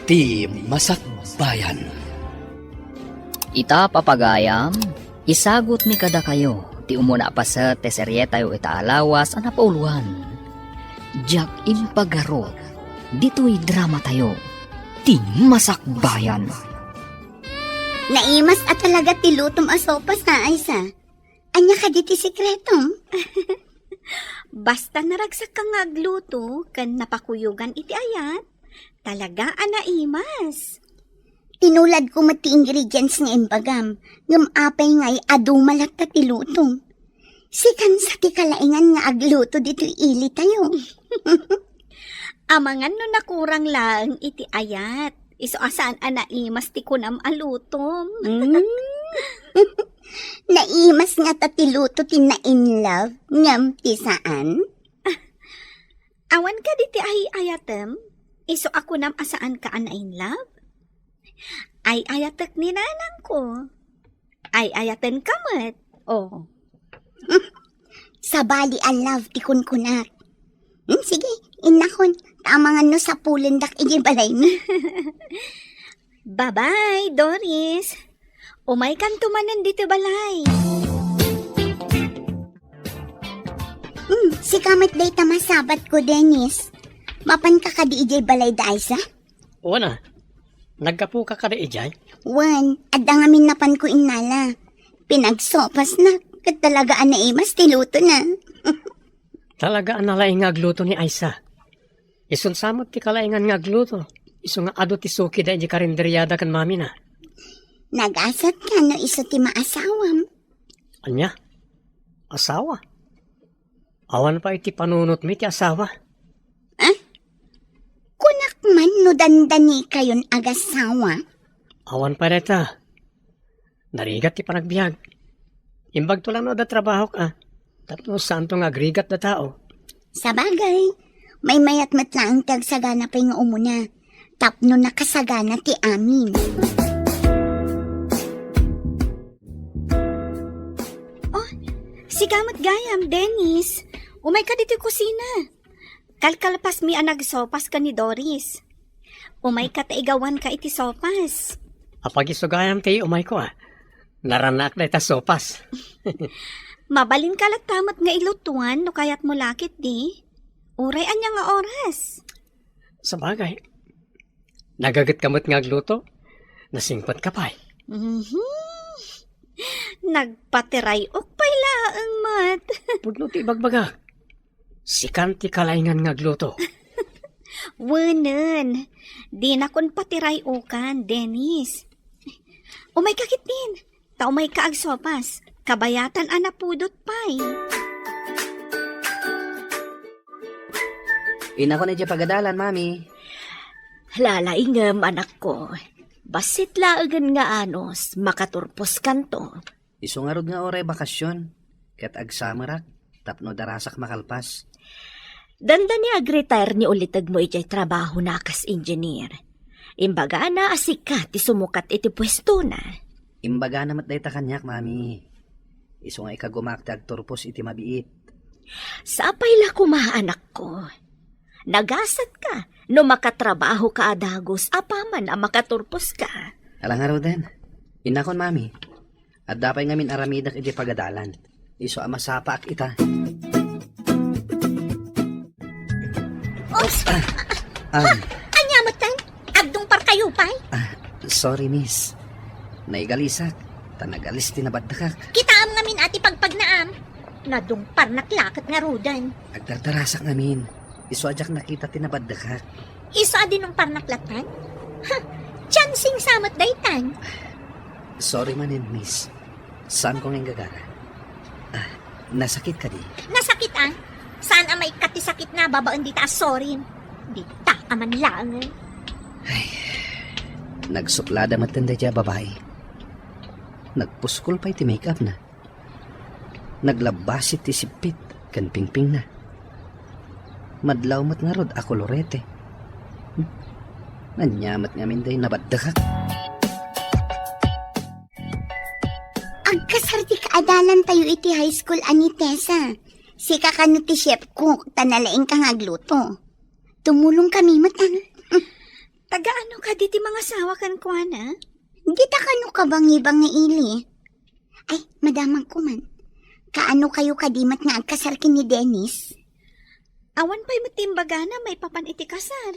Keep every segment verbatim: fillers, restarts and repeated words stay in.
Ti Masakbayan. Ita, papagayam, isagutmi kadakayo ti umuna a paset ti serietayo ita a lawas a napauluan. Diak impagarut ditoy dramatayo, Ti Masakbayan. Naimas a talaga ti lutom a sopas, Aisa. Ania kadi ti sekretom? Basta naragsakka nga agluto ken napakuyogan iti ayat, talaga a naimas. Tinuladko met ti ingredients nga imbagam, ngem apay ngay a duma latta ti lutom? Sikan sa ti kalaingan nga agluto ditoy ilitayo. Amangan no nakurang laeng iti ayat, isu a saan a naimas ti kunam a lutom. Mm. Naimas ngata ti luto ti na-in love, ngem ti saan? Awan kadi ti ay-ayatem? Isu a kunam a saanka a na-in love? Ay-ayatek ni nanangko. Ay-ayatenka met. Oh. Sabali a love ti kunkunak. Hmm, sige, innakon. Ta amangan no sapulendak idiay balaymi. Bye-bye, Doris. Umaykanto manen ditoy balay. Hmm, sika met dayta masabatko, Dennis. Mapanka kadi idiay balay da Aisa? Wen a, naggapuka kadi idiay? Wen, adda ngamin napanko innala. Pinagsopasna, ket talaga a naimas ti lutona. Talaga a nalaing nga agluto ni Aisa. Isun sa met ti kalaingan nga agluto. Isu nga adu ti suki da idiay karinderiada ken mamina. Nagasatka no isu ti maasawam. Ania? Asawa? Awan pay ti panunotmi ti asawa. Ah? Kunak man no dandanikayon agasawa? Awan pay dayta. Narigat ti panagbiag. Imbagto lang no adda trabahok a. Tapno saanto nga agrigat da tao. Sabagay, maymayat met laeng ti agsagana pay nga umuna. Tapno nakasagana ti amin. Oh, sika met gayam, Dennis. Umayka ditoy kusina. Kalkalpasmi a nagsopas ken ni Doris. Umayka ta igawanka iti sopas. Apag-isu gayam ti umayko a. Narannaak dayta sopas. Mabalinka latta met nga ilutuan no kayatmo la ketdi. Uray ania nga oras? Sabagay. Nagagetka met nga agluto? Nasingpetka pay? Mhm. Nagpatiray-ok pay laeng met. Pudno ti ibagbagak. Sikan ti kalaingan nga agluto. Wenen, dinakon patiray-okan, Dennis. Umayka ketdin. Ta umayka agsopas, kabayatan a napudot pay. Innakon idiay pagadalan, Mami. Lalaingem, anakko. Bassit laengen nga anus, makaturposkanto. Isu ngarud nga uray bakasyon, ket agsamerak tapno darasak makalpas. Dandani agretire ni ulitegmo idiay trabahona kas engineer. Imbagana a sika ti sumukat iti puestona. Imbagana met dayta kaniak, Mami. Isu nga ikagumak ti agturpos iti mabiit. Sapay la koma, anakko. Nagasatka no makatrabahoka a dagus apaman a makaturposka. Ala ngaruden, innakon, Mami. Adda pay ngamin aramidek iti pagadalan. Isu a masapaak ita. Oops! Ah, ah. Ania metten? Agdungparkayo pay? Ah, sorry, miss. Naigalisak, ta nagalis ti nabaddekak. Kitaem ngamin a ti pagpagnaam. Nadungparnak la ket ngaruden. Agdardarasak ngamin. Isu a diak nakita ti nabaddekak. Isu a dinungparnak lattan? Ha, chancing sa met daytan. Sorry manen, miss. Saanko nga inggagara. Ah, nasakit kadi? Nasakit, ah. Saan a maikkat ti sakitna babaen dita a sorry? Dita ka man laeng, eh. Ay, nagsuplada met daydiay a babai. Nagpuskol pay ti make-up na. Naglabbasit ti sippit ken pingpingna. Madlaw met ngarud a kolorete. Hmm? Ania met ngamin day nabaddekak? Agkasar ti kaadalantayo iti high school a ni Tessa. Sika kano ti chef cook, ta nalaingka nga agluto. Tumulongkami met, ah. Taga ano Kadi ti mangasawa kenkuana? Dita kano kabangi-bangi ili? Ay, madamagko man. Kaano kayo kadi met nga agkasar ken ni Dennis? Awan pay met ti imbagana maipapan iti kasar.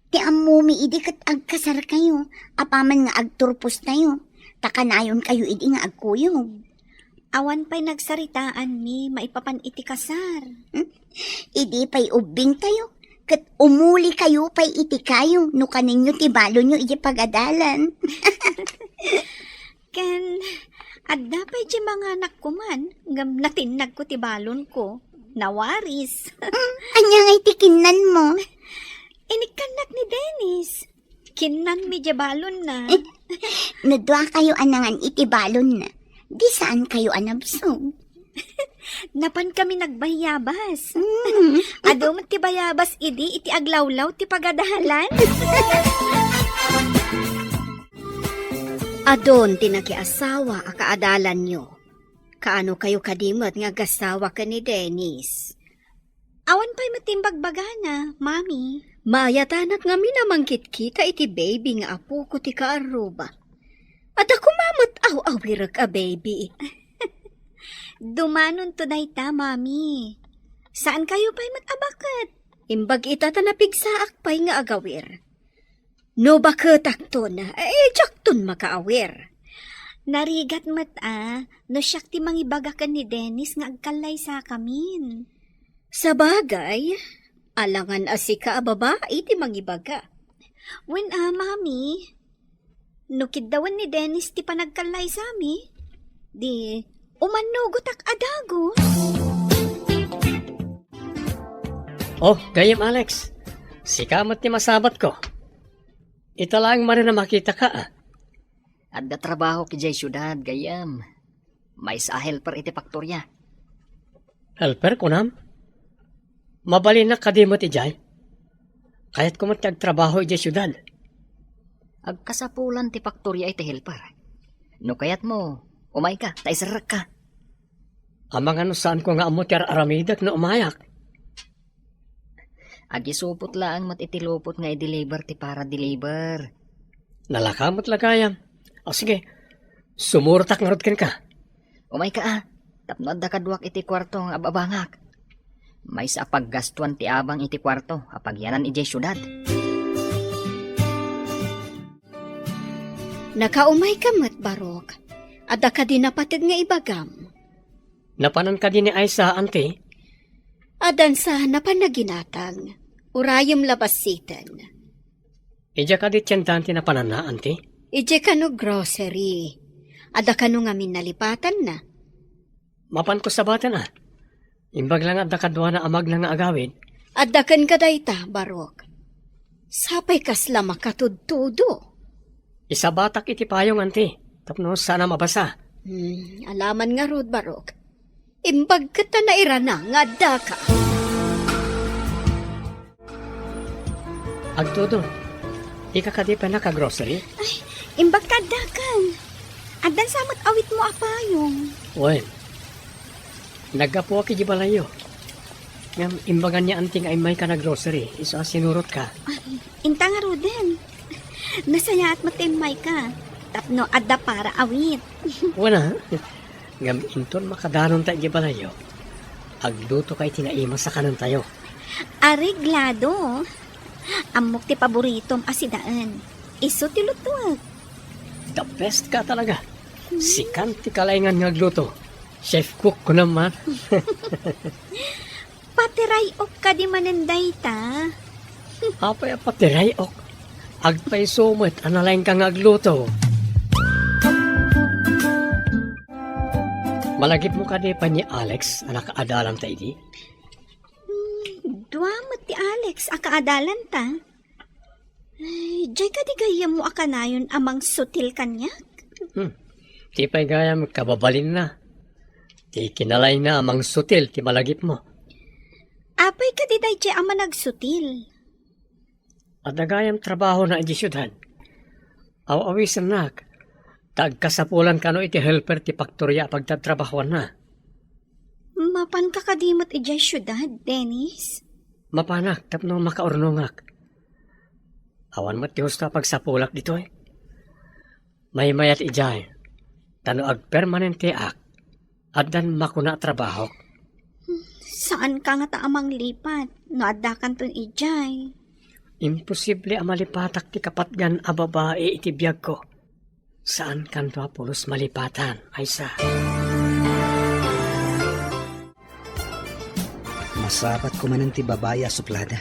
Ti ammomi idi ket agkasar kayo, apaman nga agturpos tayo, ta kanayon kayo idi nga agkuyog. Awan pay nagsaritaanmi maipapan iti kasar. Hmm? Idi pay ubbing tayo, ket umuli kayo pay iti kayo no kaninyo ti balonyo iti pagadalan. Ken, adda pay ti manganak ko man, ngem natinnagko ti balonko. Nawaris. Hmm, ania nga iti kinnan mo? Inikkannak ni Dennis. Kinnanmi diay balonna. No dua kayo a nangan iti balonna, di saan kayo a nabsog. Napan kami nagbayabas. Mm. Adu met ti bayabas idi iti aglawlaw ti pagadalan. Adun ti nakiasawa a kaadalanyo. Kaano kayo kadi met nga agasawa ken ni Dennis? Awan pay met ti imbagbagana, Mami. Maayatanak ngamin a mangkitkita iti baby nga apoko ti kaarruba. Adda koma met aw-awirek a baby. Dumanonto dayta, Mami. Saan kayo pay met a baket? Imbag ita ta napigsaak pay nga agawir. No baketakton, eh, diakton makaawir. Narigat met a, no siak ti mangibaga ken ni Dennis nga agkallaysakamin. Sabagay, alangan a sika a babai ti mangibaga. Wen a, Mami, no kiddawen ni Dennis ti panagkallaysami, di umannugotak a dagus. Oh, gayyem Alex, sika met ti masabatko. Ita laeng manen a makitaka, a. Adda trabahok idiay siudad, gayyem. Maysa a helper iti faktoria. Helper, kunam? Mabalinnak kadi met idiay? Kayatko met ti agtrabaho idiay siudad. Agkasapulan ti faktoria iti helper. No kayatmo, umayka, ta iserrekka. Amangan no saanko nga ammo ti ar-aramidek no umayak. Agisupot laeng met iti lupot nga i-deliver ti para-deliver. Nalaka met la gayam. O sige, sumurotak ngarud kenka. Umayka a, tapno adda kaduak iti kuarto nga ababangak. Maysa a paggastuan ti abang iti kuarto a pagyanan idiay siudad. Nakaumayka met, Barok. Adda kadi napateg nga ibagam? Napanan kadi ni Aisa, anti? Addan sa napan naginatang. Urayem la bassiten. Idiay kadi tiendaen ti napananna, anti? Idiay kano grocery. Adda kano ngamin nalipatanna? Mapanko sabaten a. Imbag la nga adda kaduana a magna nga agawid. Adda kenka dayta, Barok. Sapay kasla makatudtudo. Isabatak iti payong, anti, tapno saan a mabasa. Hmm, alaman ngarud, Barok. Imbag ket ta nairana nga addaka. Agtudon, dika kadi pay naka-grocery? Ay, imbag ta addakan. Addan sa met awitmo a payong. Wen, naggapuak iti balayyo. Ngem imbagan ni anti nga immayka nag-grocery, isu a sinurotka. Ay, inta ngaruden. Nasayaat met ti immayka. Tapno adda para awit. Wen a. Ngem inton makadanonta iti balayyo, aglutoka iti naimas a kanentayo. Areglado. Ammok ti paboritom a sidaen. Isu ti lutuek. The best ka talaga. Hmm. Sikan ti kalaingan nga agluto. Chef cook ko naman. Patiray-ok kadi manen dayta? Apay a patiray-ok? Agpayso met a nalaingka nga agluto. Malagipmo kadi pay ni Alex a nakaadalanta idi? Hmm, dua met ti Alex a kaadalanta. Ay, diay kadi gayyemmo a kanayon a mangsutil kaniak? Hmm. Ti pay gayam kababalinna. Ti kinalayna a mangsutil ti malagipmo. Apay kadi daydiay a managsutil? Adda gayam trabahona idiay siudad. Aw-awisennak, ta agkasapulan kano iti helper ti faktoria a pagtatrabahoanna. Mapanka kadi met idiay siudad, Dennis? Mapanak tapno makaurnongak. Awan met ti husto a pagsapulak ditoy. Maymayat idiay, ta no agpermanenteak, addan makuna a trabahok. Saanka ngata a manglipat no addakanton idiay. Imposible a malipatak ti kapatgan a babai iti biagko. Saankanto a pulos malipatan, Aisa. Masabatko manen ti babai a suplada.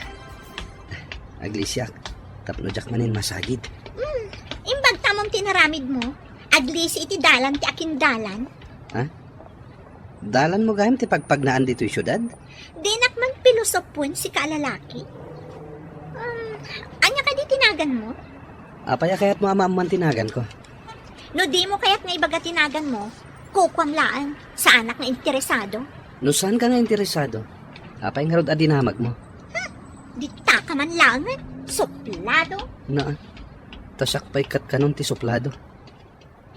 Aglisiak, tapno diak manen masagid. Hmm, imbag tamom ti naramidmo. Aglisi iti dalan ti akindalan. Ha? Dalanmo gayam ti pagpagnaan ditoy siudad? Dinak man pilosopon sika a lalaki. Um, ania kadi ti naganmo? Apay a kayatmo a maammoan ti naganko? No dimo kayat nga ibaga ti naganmo, kukuam laeng. Saanak nga interesado. No saanka nga interesado, apay ngarud a dinamagmo? Hmm, ditaka man laengen. Suplado. Naa, ta siak pay ket kanon ti suplado.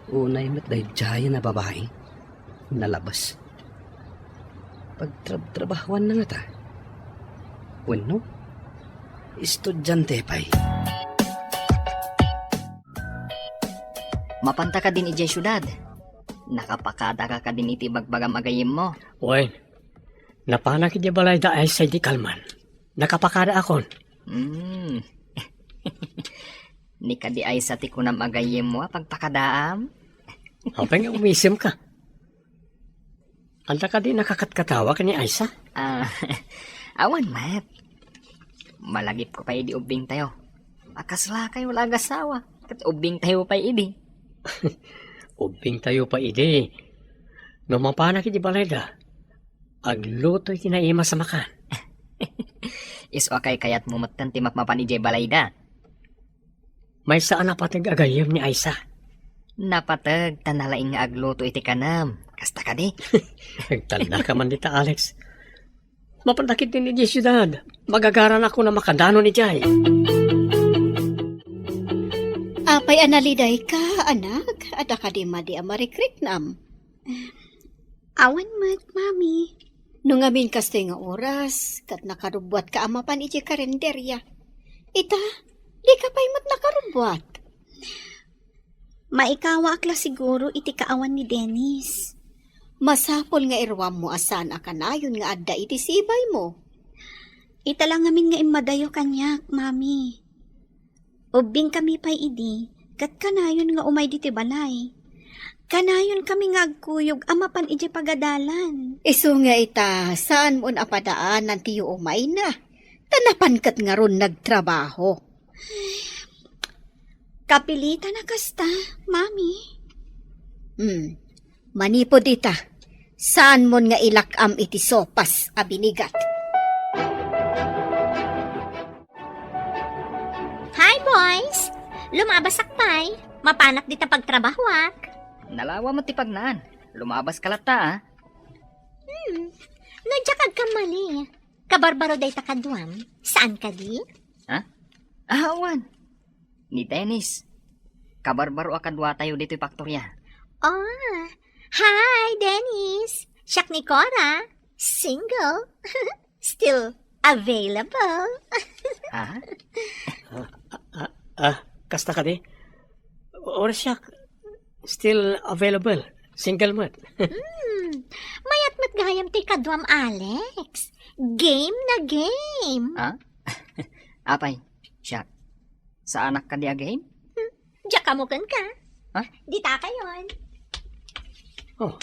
Unay met daydiayen a babai. Nalabas. Pagtrabtrabahoanna ngata? Wenno, estudiante pay. Mapanta kadin idiay siudad? Nakapakadaka kadin iti ibagbagam a gayyemmo? Wen, napanak idiay balayda Aisa idi kalman. Nakapakadaakon. Hmm. Ni kadi Aisa ti kunam a gayyemmo a pagpakadaam? Apay nga umisemka? Adda kadi nakakatkatawa ken ni Aisa? Ah, awan met. Malagipko pay idi ubbingtayo. A, kaslakayo la agasawa, ket ubbingtayo pay idi. Ubbingtayo pay idi. No mapanak idiay balayda, aglutoy ti naimas a makan. Isu a kaykayatmo metten ti mapmapan idiay balayda? Maysa a napateg a gayyem ni Aisa. Napateg ta nalaing nga agluto iti kanem. Kasta kadi? Agtalnaka man dita, Alex. Mapanakit din idiay siudad. Magagaranakon a makadanon idiay. Apay a nalidayka, anak? Adda kadi madi a marikriknam? Awan met, Mami. No ngamin kastoy nga oras, ket nakarubbuatka a mapan idiay karinderia. Ita, dika pay met nakarubbuat. Maikawaak la siguro iti kaawan ni Dennis. Masapul nga iruammo a saan a kanayon nga adda iti sibaymo. Ita la ngamin nga immadayo kaniak, Mami. Ubbingkami pay idi, ket kanayon nga umay ditoy balay. Kanayonkami nga agkuyog a mapan idiay pagadalan. Isu nga ita, saanmon a padaanan ti umayna. Ta napan ket ngarud nagtrabaho. Kapilitan a kasta, Mami. Hmm. Manipud ita, saanmon nga ilak-am iti sopas a binigat. Hi, boys! Lumabasak pay. Mapanak dita pagtrabahoak. Nalawa met ti pagnaan. Lumabaska latta, a. Hmm. No diak agkamali, kabarbaro dayta kaduam. Saan kadi? Ha? Awan. Ni Dennis. Kabarbaro a kaduatayo ditoy paktoria. Ah, hi, Dennis. Siak ni Cora. Single. Still available. Ha? Ah, ah, kasta kadi? Or siak, still available. Single met. Hmm. Mayat met gayam ti kaduam, Alex. Game na game. Ha? Apay, siak. Saanak kadi a game? Hmm. Diak ammo kenka. Ha? Dita kayon. Oh.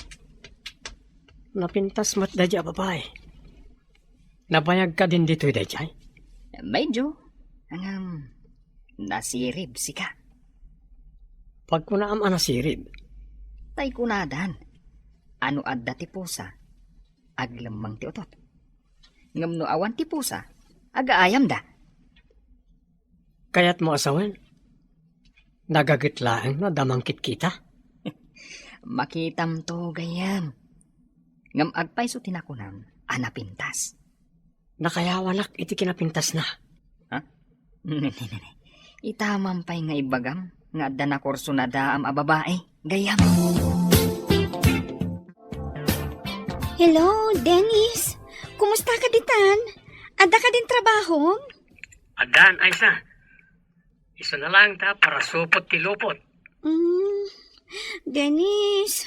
Napintas met daydi a babai. Nabayag kadin ditoy daydiay? Medyo. Ngem, nasirib sika. Pagkunaam a nasirib? Tay kunadan, a no adda ti pusa, aglemmeng ti utot. Ngem no awan ti pusa, agaayamda. Kayatmo a sawen? Nagaget laeng no adda mangkitkita? Makitamto, gayyem. Ngem agpayso ti nakunam a napintas. Nakayawanak iti kinapintasna. Ha? Ita man pay nga ibagam nga adda nakurso nadaam a babai, gayyem. Hello, Dennis. Kumusta ka ditan? Adda kadin trabahom? Addan, Aisa. Isu na lang ta parasupot ti lupot. Mm, Dennis,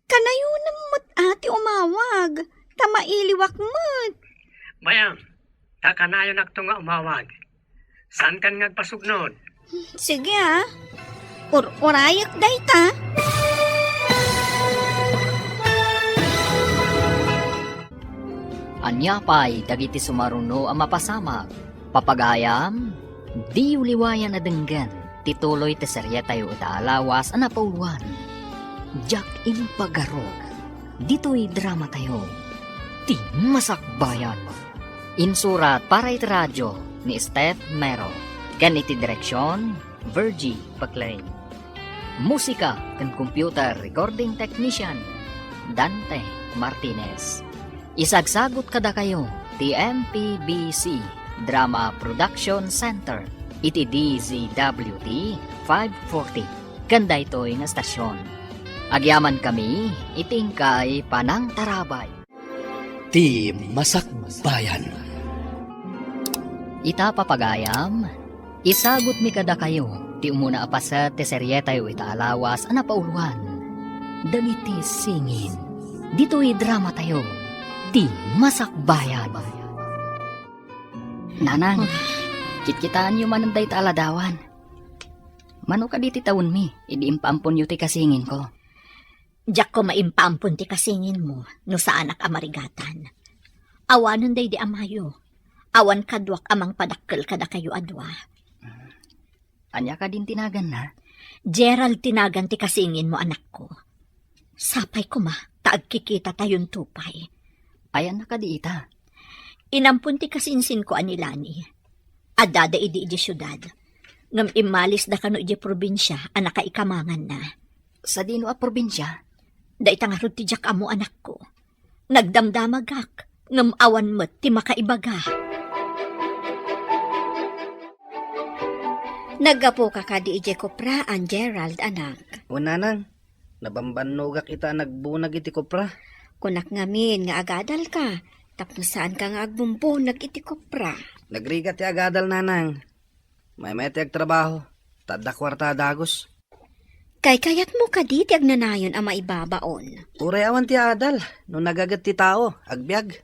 kanayonem met a ti umawag, ta mailiwak met. Mayam, ta kanayonakto nga umawag. Saankan nga agpasugnod? Sige, a. Ur-urayek dayta. Ania pay dagiti sumaruno a mapasamak? Papagayam, diyo liwayan a denggen ti tuloy ti serietayo ita a lawas a napauluan, Diak Impagarok. Ditoy dramatayo, Ti Masakbayan. Insurat para iti radio ni Steph Mero, ken iti direksion, Virgie Paclay. Musika ken computer recording technician, Dante Martinez. Isagsagut kadakayo ti M P B C Drama Production Center iti D Z W T five forty ken daytoy nga estasion. Agyamankami iti inkay panangtarabay. Ti Masakbayan. Ita, papagayam, isagutmi kadakayo ti umuna a paset ti serietayo ita a lawas a napauluan, Dagiti Singin. Ditoy dramatayo, Ti Masakbayan. Nanang, kitkitaenyo manen dayta a ladawan. Mano kadi ti tawenmi idi impaamponyo ti kasinginko? Diak koma impaampon ti kasinginmo no saanak a marigatan. Awanen daydi amayo. Awan kaduak a mangpadakkel kadakayo a dua. Ania kadin ti naganna? Gerald ti nagan ti kasinginmo, anakko. Sapay koma ta agkikitatayon pay. Ayanna kadi ita? Inampon ti kasinsinko a ni Lani. Addada idi idiay siudad. Ngem immalisda kano idiay probinsia a nakaikamanganna. Sadino a probinsia? Dayta ngarud ti diak ammo, anakko. Nagdamdamagak, ngem awan met ti makaibaga. Naggapuka kadi idiay kopraan, Gerald, anak? Wen, nanang. Nabambannogak ita a nagbunag iti kopra. Kunak ngamin nga agadalka, tapno saanka nga agbumbunag iti kopra. Nagrigat ti agadal, nanang. Maymayat ti agtrabaho, ta adda kuarta a dagus. Kaykayatmo kadi ti agnanayon a maibabaon? Uray awan ti adal, no nagaget ti tao, agbiag.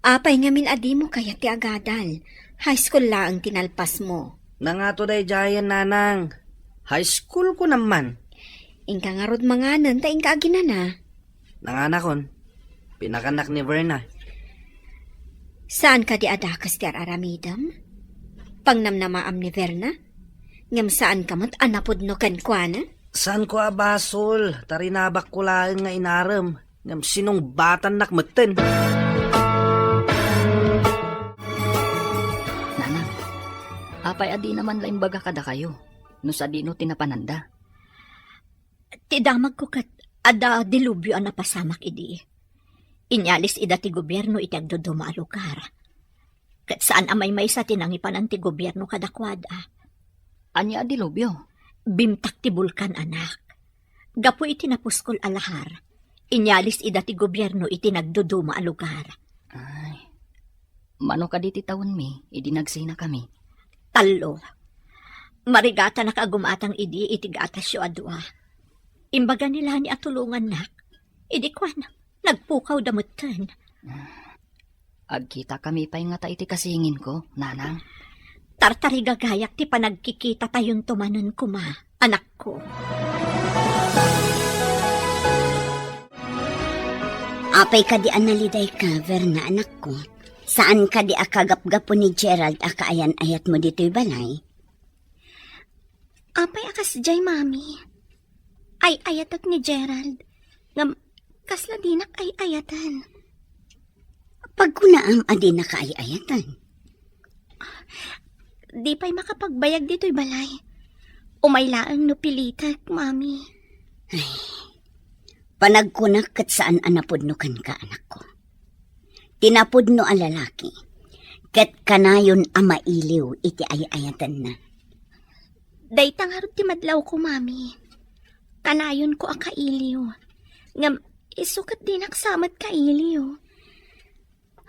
Apay ngamin a dimo kayat ti agadal? High school laeng ti nalpasmo. Nangato daydiayen, nanang. High school ko naman. Inka ngarud manganen ta inka aginana. Nanganakon. Pinakannak ni Verna. Saan kadi a dakes ti ar-aramidem? Pangnamnamaam ni Verna? Ngem saanka met a napudno kenkuana? Saanko a basol, ta rinabakko laeng nga inarem, ngem sinungbatannak metten. Nanang, apay a dina man la imbaga kadakayo, no sadino ti napananda? Ti damagko ket adda dilubio a napasamak idi. Inyalis ida ti gobierno iti agduduma a lugar. Ket saan a maymaysa ti nangipanan ti gobierno kadakuada. Ania a dilubio? Bimtak ti bulkan, anak. Gapu iti napuskol a lahar, inyalis ida ti gobierno iti nagduduma a lugar. Ay, mano kadi ti tawenmi idi nagsinakami? Tallo. Marigatanak a gumatang idi iti gatasyo a dua. Imbaga ni Lani a tulongannak. Idi kuan, nagpukawda metten. Agkitakami pay ngata iti kasinginko, nanang? Tartarigagayak ti panagkikitatayon manen koma, anakko. Apay kadi a nalidayka, Verna, anakko? Saan kadi a kagapgapu ni Gerald a kaayan-ayatmo ditoy balay? Apay a kasdiay, Mami? Ay-ayatek ni Gerald. Ngem, kasla dinak ay-ayaten. Pagkunaam a dinaka ay-ayaten? Di pay makapagbayag ditoy balay. Umay laeng no pilitek, Mami. Ay, panagkunak ket saan a napudno kenka, anakko. Ti napudno a lalaki, ket kanayon a mailiw iti ay-ayatenna. Dayta ngarud ti madlawko, Mami. Kanayonko a kailiw. Ngem isu ket dinak sa met kailiw.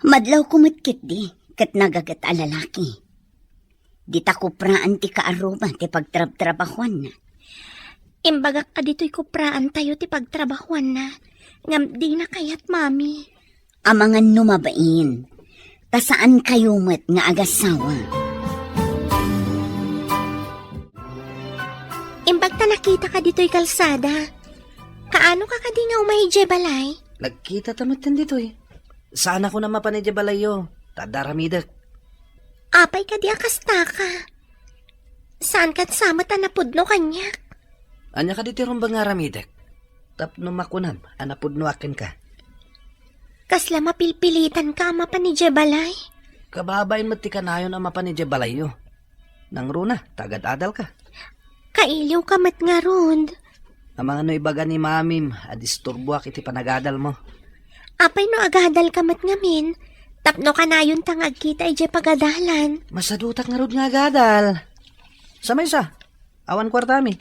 Madlawko met ketdi, ket nagaget a lalaki. Dita kupraan ti kaarruba ti pagtrabtrabahuanna. Imbagak a ditoy kupraantayo ti pagtrabahuanna, ngem dina kayat, Mami. Amangan no mabain, ta saankayo met nga agasawa. Imbag ta nakitaka ditoy kalsada, kaano ka kadi nga umay idiay balay? Nagkita ta met ken ditoy. Saan ako na mapan idiay balayyo, ta adda aramidek. Apay kadi a kastaka? Saan ket sa met a napudno kaniak? Ania kadi ti rumbeng nga aramidek? Tapno makunam a napudnoak kenka. Kasla mapilpilitanka a mapan idiay balay? Kababain met ti kanayon a mapan idiay balayyo. Nangruna, ta agad-adalka. Kailiwka met ngarud. Amangan no ibaga ni Mamim a disturboak iti panagadalmo. Apay no agadalka met ngamin? Tapno kanayonta nga agkita idiay pagadalan. Masadutak ngarud nga agadal. Sa maysa, awan kuartami.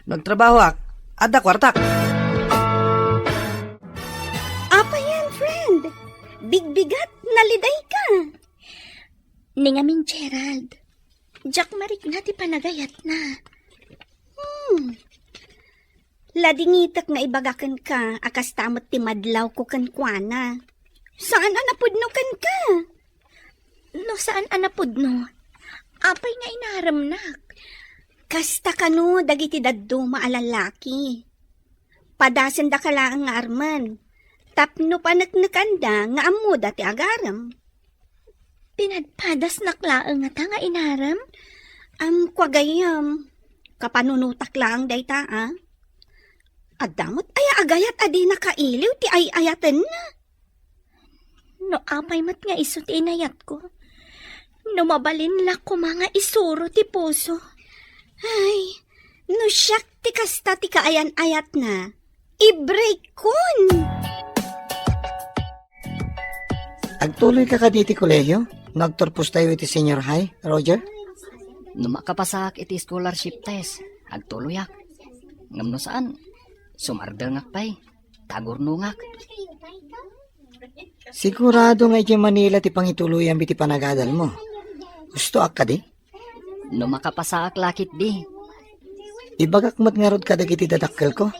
No agtrabahoak, adda kuartak. Apay yan, friend? Bigbigat, nalidayka. Ni ngamin, Gerald, diak marikna ti panagayatna. Hmm. Ladingitek nga ibaga kenka a kasta met ti madlawko kenkuana. Saan a napudno kenka? No saan a napudno, apay nga inaremnak? Kasta kano dagiti dadduma a lalaki. Padasendaka laeng nga armen, tapno paneknekanda nga ammoda ti agarem. Pinadpadasnak laeng ngata nga inarem? Am, kua gayyem, kapanunotak laeng dayta, a? Adda met aya a gayat a dina kailiw ti ay-ayatenna? No apay met nga isu ti inayatko, no mabalin la koma nga isuro ti puso. Ay, no siak ti kasta ti kaayan-ayatna, ibreakkon! Agtuloyka kadi iti kolehio no agturpostayo iti senior high, Roger? No makapasaak iti scholarship test, agtuloyak. Ngem no saan, sumardengak pay, tagurnongak. Sigurado nga idiay Manila ti pangituloyam iti panagadalmo. Gustoak kadi? No makapasaak la ketdi. Ibagak met ngarud kadagiti dadakkelko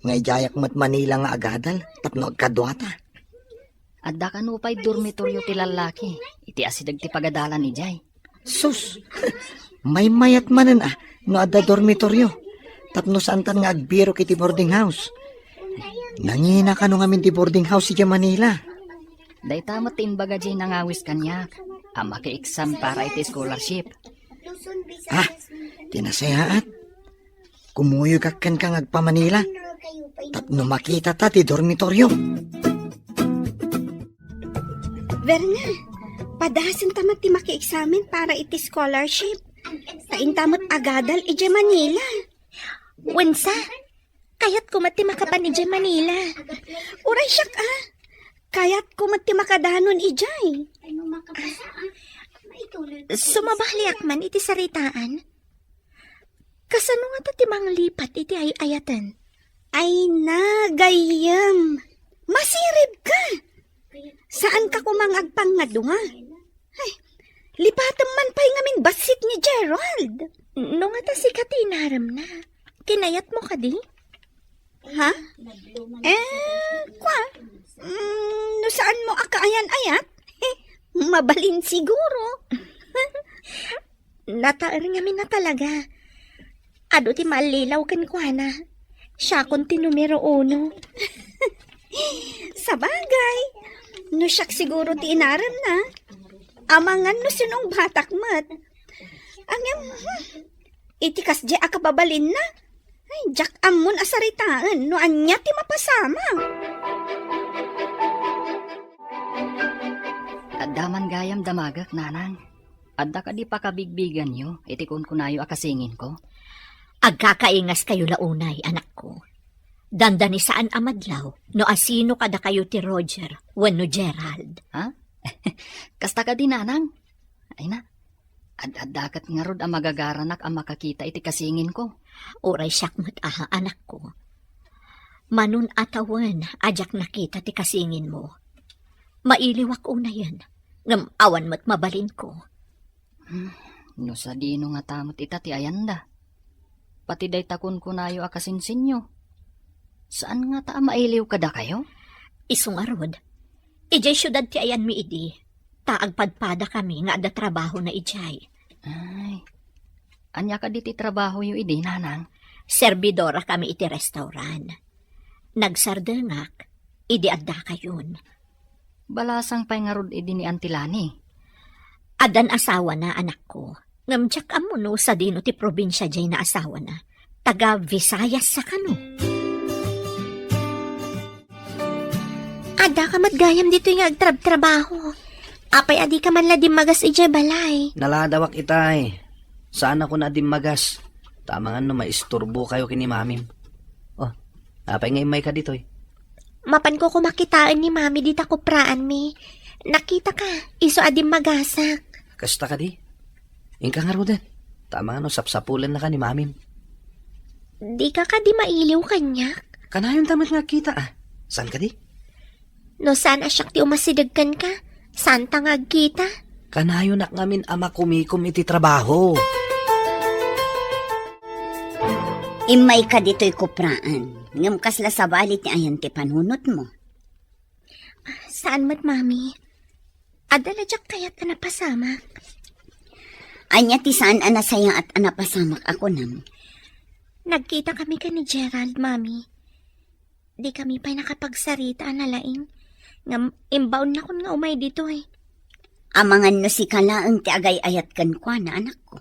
nga idiayak met Manila nga agadal tapno agkaduata. Adda kano pay dormitoryo ti lallaki iti asideg ti pagadalan idiay? Sus! Maymayat manen a no adda dormitoryo tapno saantan nga agbirok iti boarding house. Nangina kano ngamin ti boarding house idiay Manila? Dayta met ti imbaga diay nangawis kaniak a maki-exam para iti scholarship. Ah, ti nasayaat. Kumuyogak kenka nga agpa-Manila tapno makitata ti dormitoryo. Verna, padasenta met ti maki-examen para iti scholarship. Ta inta met agadal idiay Manila. Wensa, kayatko met ti makapan idiay Manila. Uray siak, a. Kayatko met ti makadanon idiay. Sumabaliak man iti saritaan. Kasano ngata ti manglipat iti ay-ayaten? Ay na, gayyem. Masiribka. Saanka koma nga agpangngadua? Ay, lipatem man pay ngamin bassit ni Gerald. No ngata sika ti inaremna, kinayatmo kadi? Ha? Eh, kua? Mm, no saanmo a kaayan-ayat? Mabalin siguro. Nataer ngamin a talaga. Adu ti mallilaw kenkuana. Siakon ti numero uno. Sabagay, no siak siguro ti inaremna, amangan no sinungbatak met. Ngem, hmm, iti kasdiay a kababalinna, ay, diak ammon a saritaen no ania ti mapasamak. Adda man gayam damagek, nanang. Adda kadi pakabigbiganyo iti kunkunayo a kasinginko? Agkakaingaskayo la unay, anakko. Dandani saan a madlaw no asino kadakayo ti Roger wenno Gerald. Ha? Kasta kadi, nanang? Ay na, ad-adda ket ngarud a magagaranak a makakita iti kasinginko. Uray siak met aha, anakko. Manon a tawen a diak nakita ti kasinginmo. Mailiwak unayen, ngem awan met mabalinko. Hmm, No sadino ngata met ita ti ayanda? Pati dayta kunkunayo a kasinsinyo. Saan ngata a mailiw kadakayo? Isu ngarud, idiay siudad ti ayanmi idi, ta agpadpadakami nga adda trabahona idiay. Ay, ania kadi ti trabahoyo idi, nanang? Serbidorakami iti restaurant. Nagsardengak idi addakayon. Balasang pay ngarud idi ni Auntie Lani? Addan asawana, anakko. Ngem diak ammo no sadino ti probinsia diay naasawana. Taga Visayas sa kano? Addaka met gayam ditoy nga agtrabtrabaho. Apay a dika man la dimmagas idiay balay? Naladawak itay. Saan ako na dimmagas. Ta amangan no maisturbo kayo ken ni mamim. Oh, apay nga immay ka ditoy? Mapanko koma kitaen ni mami dita kupraanmi. Nakita ka, isu a dimmagasak. Kasta kadi? Inka ngaruden. Ta amangan no sapsapulen na ka ni mamim. Dika kadi mailiw kaniak? Kanayon ta met nga agkita, ah. Saan kadi? No saan a siak ti umasideg kenka, saan ta nga agkita? Kanayonak ngamin a makumikom iti trabaho. Immayka ditoy kupraan, ngem kasla sabali ti ayan ti panunotmo? Saan met, Mami. Adda la diak kayat a napasamak. Ania ti saan a nasayaat a napasamak a kunam? Nagkita kami ken ni Gerald, Mami. Di kami pay nakapagsarita a nalaing. Ngem imbaonnakon nga umay ditoy. Amangan no sika laeng ti agay-ayat kenkuana, anakko.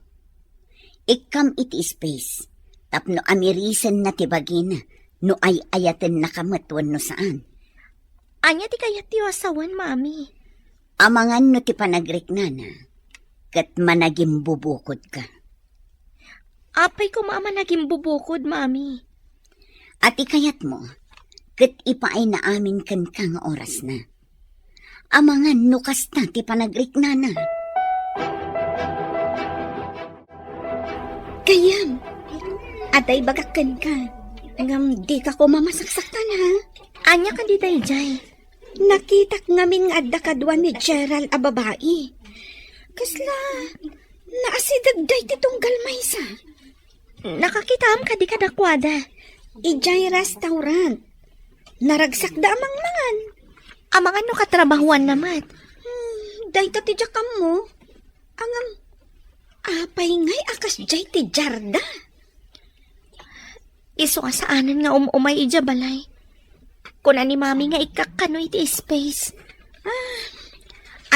Ikkam iti space, tapno amirisenna ti bagina no ay-ayatennaka met wenno saan. Ania ti kayatyo a sawen, Mami? Amangan no ti panagriknana, ket managimbubukodka. Apay koma a managimbubukod, Mami? A ti kayatmo, ket ipaayna amin kenka nga orasna. Amangan no kasta ti panagriknana. Gayyem, adda ibagak kenka, ngem dika koma masaksaktan, ha? Ania kadi daydiay? Nakitak ngamin nga adda kadua ni Gerald a babai. Kasla naasideg dayta tunggal maysa. Nakakitaam kadi kadakuada? Idiay restaurant. Naragsakda a mangmangan. Amangan no katrabahuanna met? Hmm, dayta ti diak ammo. Ngem, apay ngay a kasdiay ti diarda? Isu a saanen nga um-umay idiay balay. Kuna ni Mami nga ikkakkano iti space. Ah,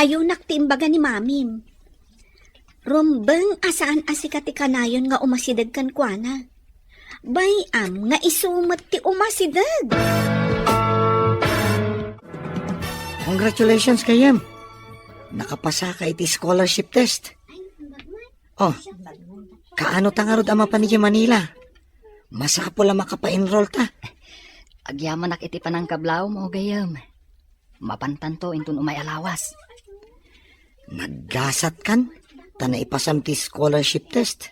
ayonak ti imbaga ni Mamim. Rumbeng a saan a sika ti kanayon nga umasideg kenkuana. Bay-am nga isu met ti umasideg. Congratulations, gayyem. Nakapasaka iti scholarship test. Oh, kaano ta ngarud a mapan idiay Manila? Masapul a makapa-enroll ta. Agyamanak iti panangkablawmo, gayyem. Mapantanto inton umay a lawas. Naggasatkan, ta naipasam ti scholarship test.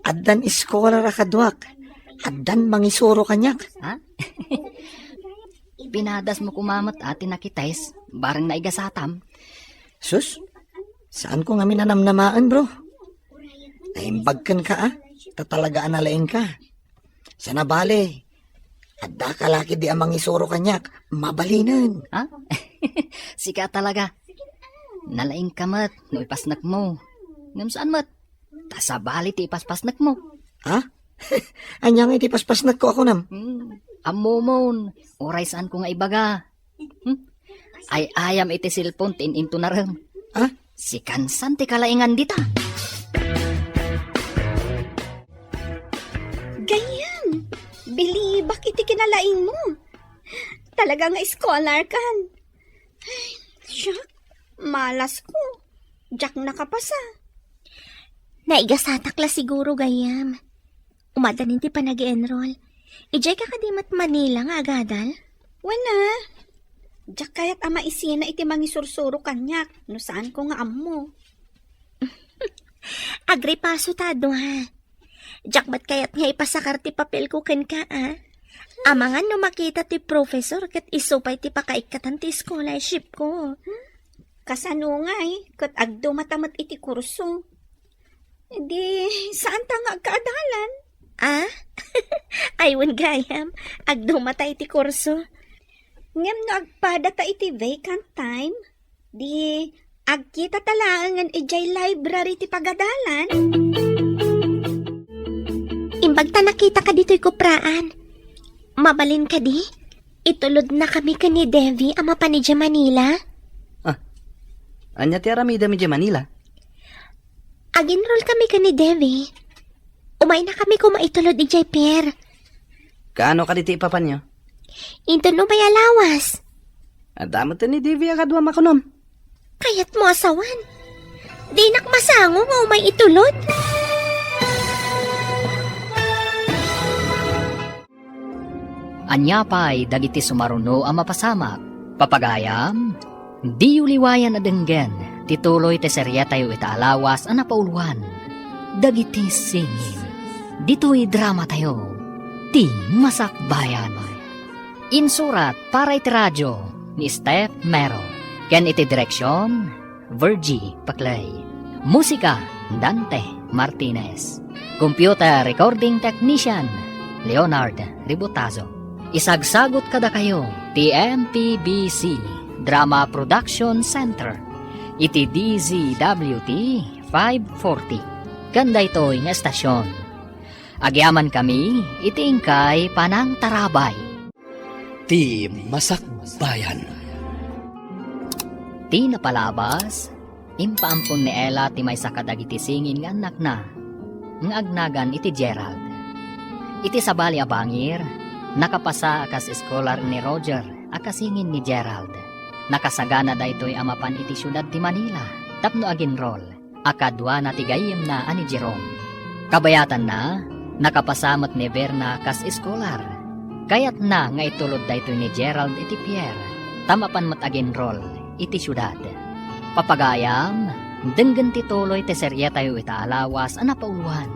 Addan scholar a kaduak, addan mangisuro kaniak. Ha? Pinadasmo koma met a ti nakitest, bareng naigasatam. Sus, saanko ngamin a namnamaen, bro. Naimbag kenka, a, ta talaga a nalaingka. Sana bale, addaka la ketdi a mangisuro kaniak, mabalinen. Ha? Sika talaga. Nalaingka met no ipasnekmo. Ngem saan met, ta sabali ti ipaspasnekmo. Ha? Ania nga iti paspasnekko a kunam? Hmm, ammomon, uray saanko nga ibaga. Hmm? Ay-ayam iti cellphone ti in-intunarem. Ha? Sikan san ti kalaingan dita. Gayyem, bilibak iti kinalaingmo. Talaga nga scholar kan. Ay, siak, malasko. Diak nakapasa. Naigasatak la siguro, gayyem. Umaddanin ti panag-enroll. Idiay ka kadi met Manila nga agadal? Wen a. Diak kayat a maisina iti mangisursuro kaniak no saanko nga ammo. Agripaso ta a dua. Diak met kayat nga ipasakar ti papelko kenka, a. Amangan no makita ti professor ket isu pay ti pakaikkatan ti scholarship ko. Kasano ngay, ket agdumata met iti kurso? Di, saanta nga agkaadalan? Ah? Ay, wen gayam, agdumata iti kurso. Ngem no agpadata iti vacant time, di, agkitata laengen idiay library ti pagadalan. Imbag ta nakitaka ditoy kupraan. Mabalin kadi? Itulodnakami ken ni Devi a mapan idiay Manila. Ah, ania ti aramidem idiay Manila? Aginrol kami ken ni Devi. Umaynakami koma itulod idiay pier. Kaano kadi ti ipapanyo? Inton umay a lawas. Adda met ni Devi a kaduam a kunom. Kayatmo a sawen? Dinak masango nga umay itulod. Ania pay dagiti sumaruno a mapasamak? Papagayam, diyo liwayan a denggen ti tuloy ti serietayo ita a lawas a napauloan, Dagiti Singin. Ditoy dramatayo, Ti Masakbayan. Insurat para iti radio ni Steph Mero, ken iti direksion, Virgie Paclay. Musika, Dante Martinez. Computer recording technician, Leonard Ributazo. Isagsagut kadakayo ti M P B C Drama Production Center iti D Z W T five forty. Ken daytoy nga estasyon, agyamankami iti inkay panangtarabay. Ti Masakbayan. Ti napalabas, impaampon ni Ella ti maysa kadagiti singin nga annakna nga agnagan iti Gerald. Iti sabali a bangir, nakapasa a kas eskolar ni Roger a kasingin ni Gerald. Nakasagana daytoy a mapan iti siudad ti Manila tapno aginrol a kaduana ti gayyemna a ni Jerome. Kabayatanna, nakapasa met ni Verna kas eskolar. Kayatna nga itulod daytoy ni Gerald iti pier, ta mapan met aginrol iti siudad. Papagayam, denggen ti tuloy ti serietayo ita a lawas a napauloan,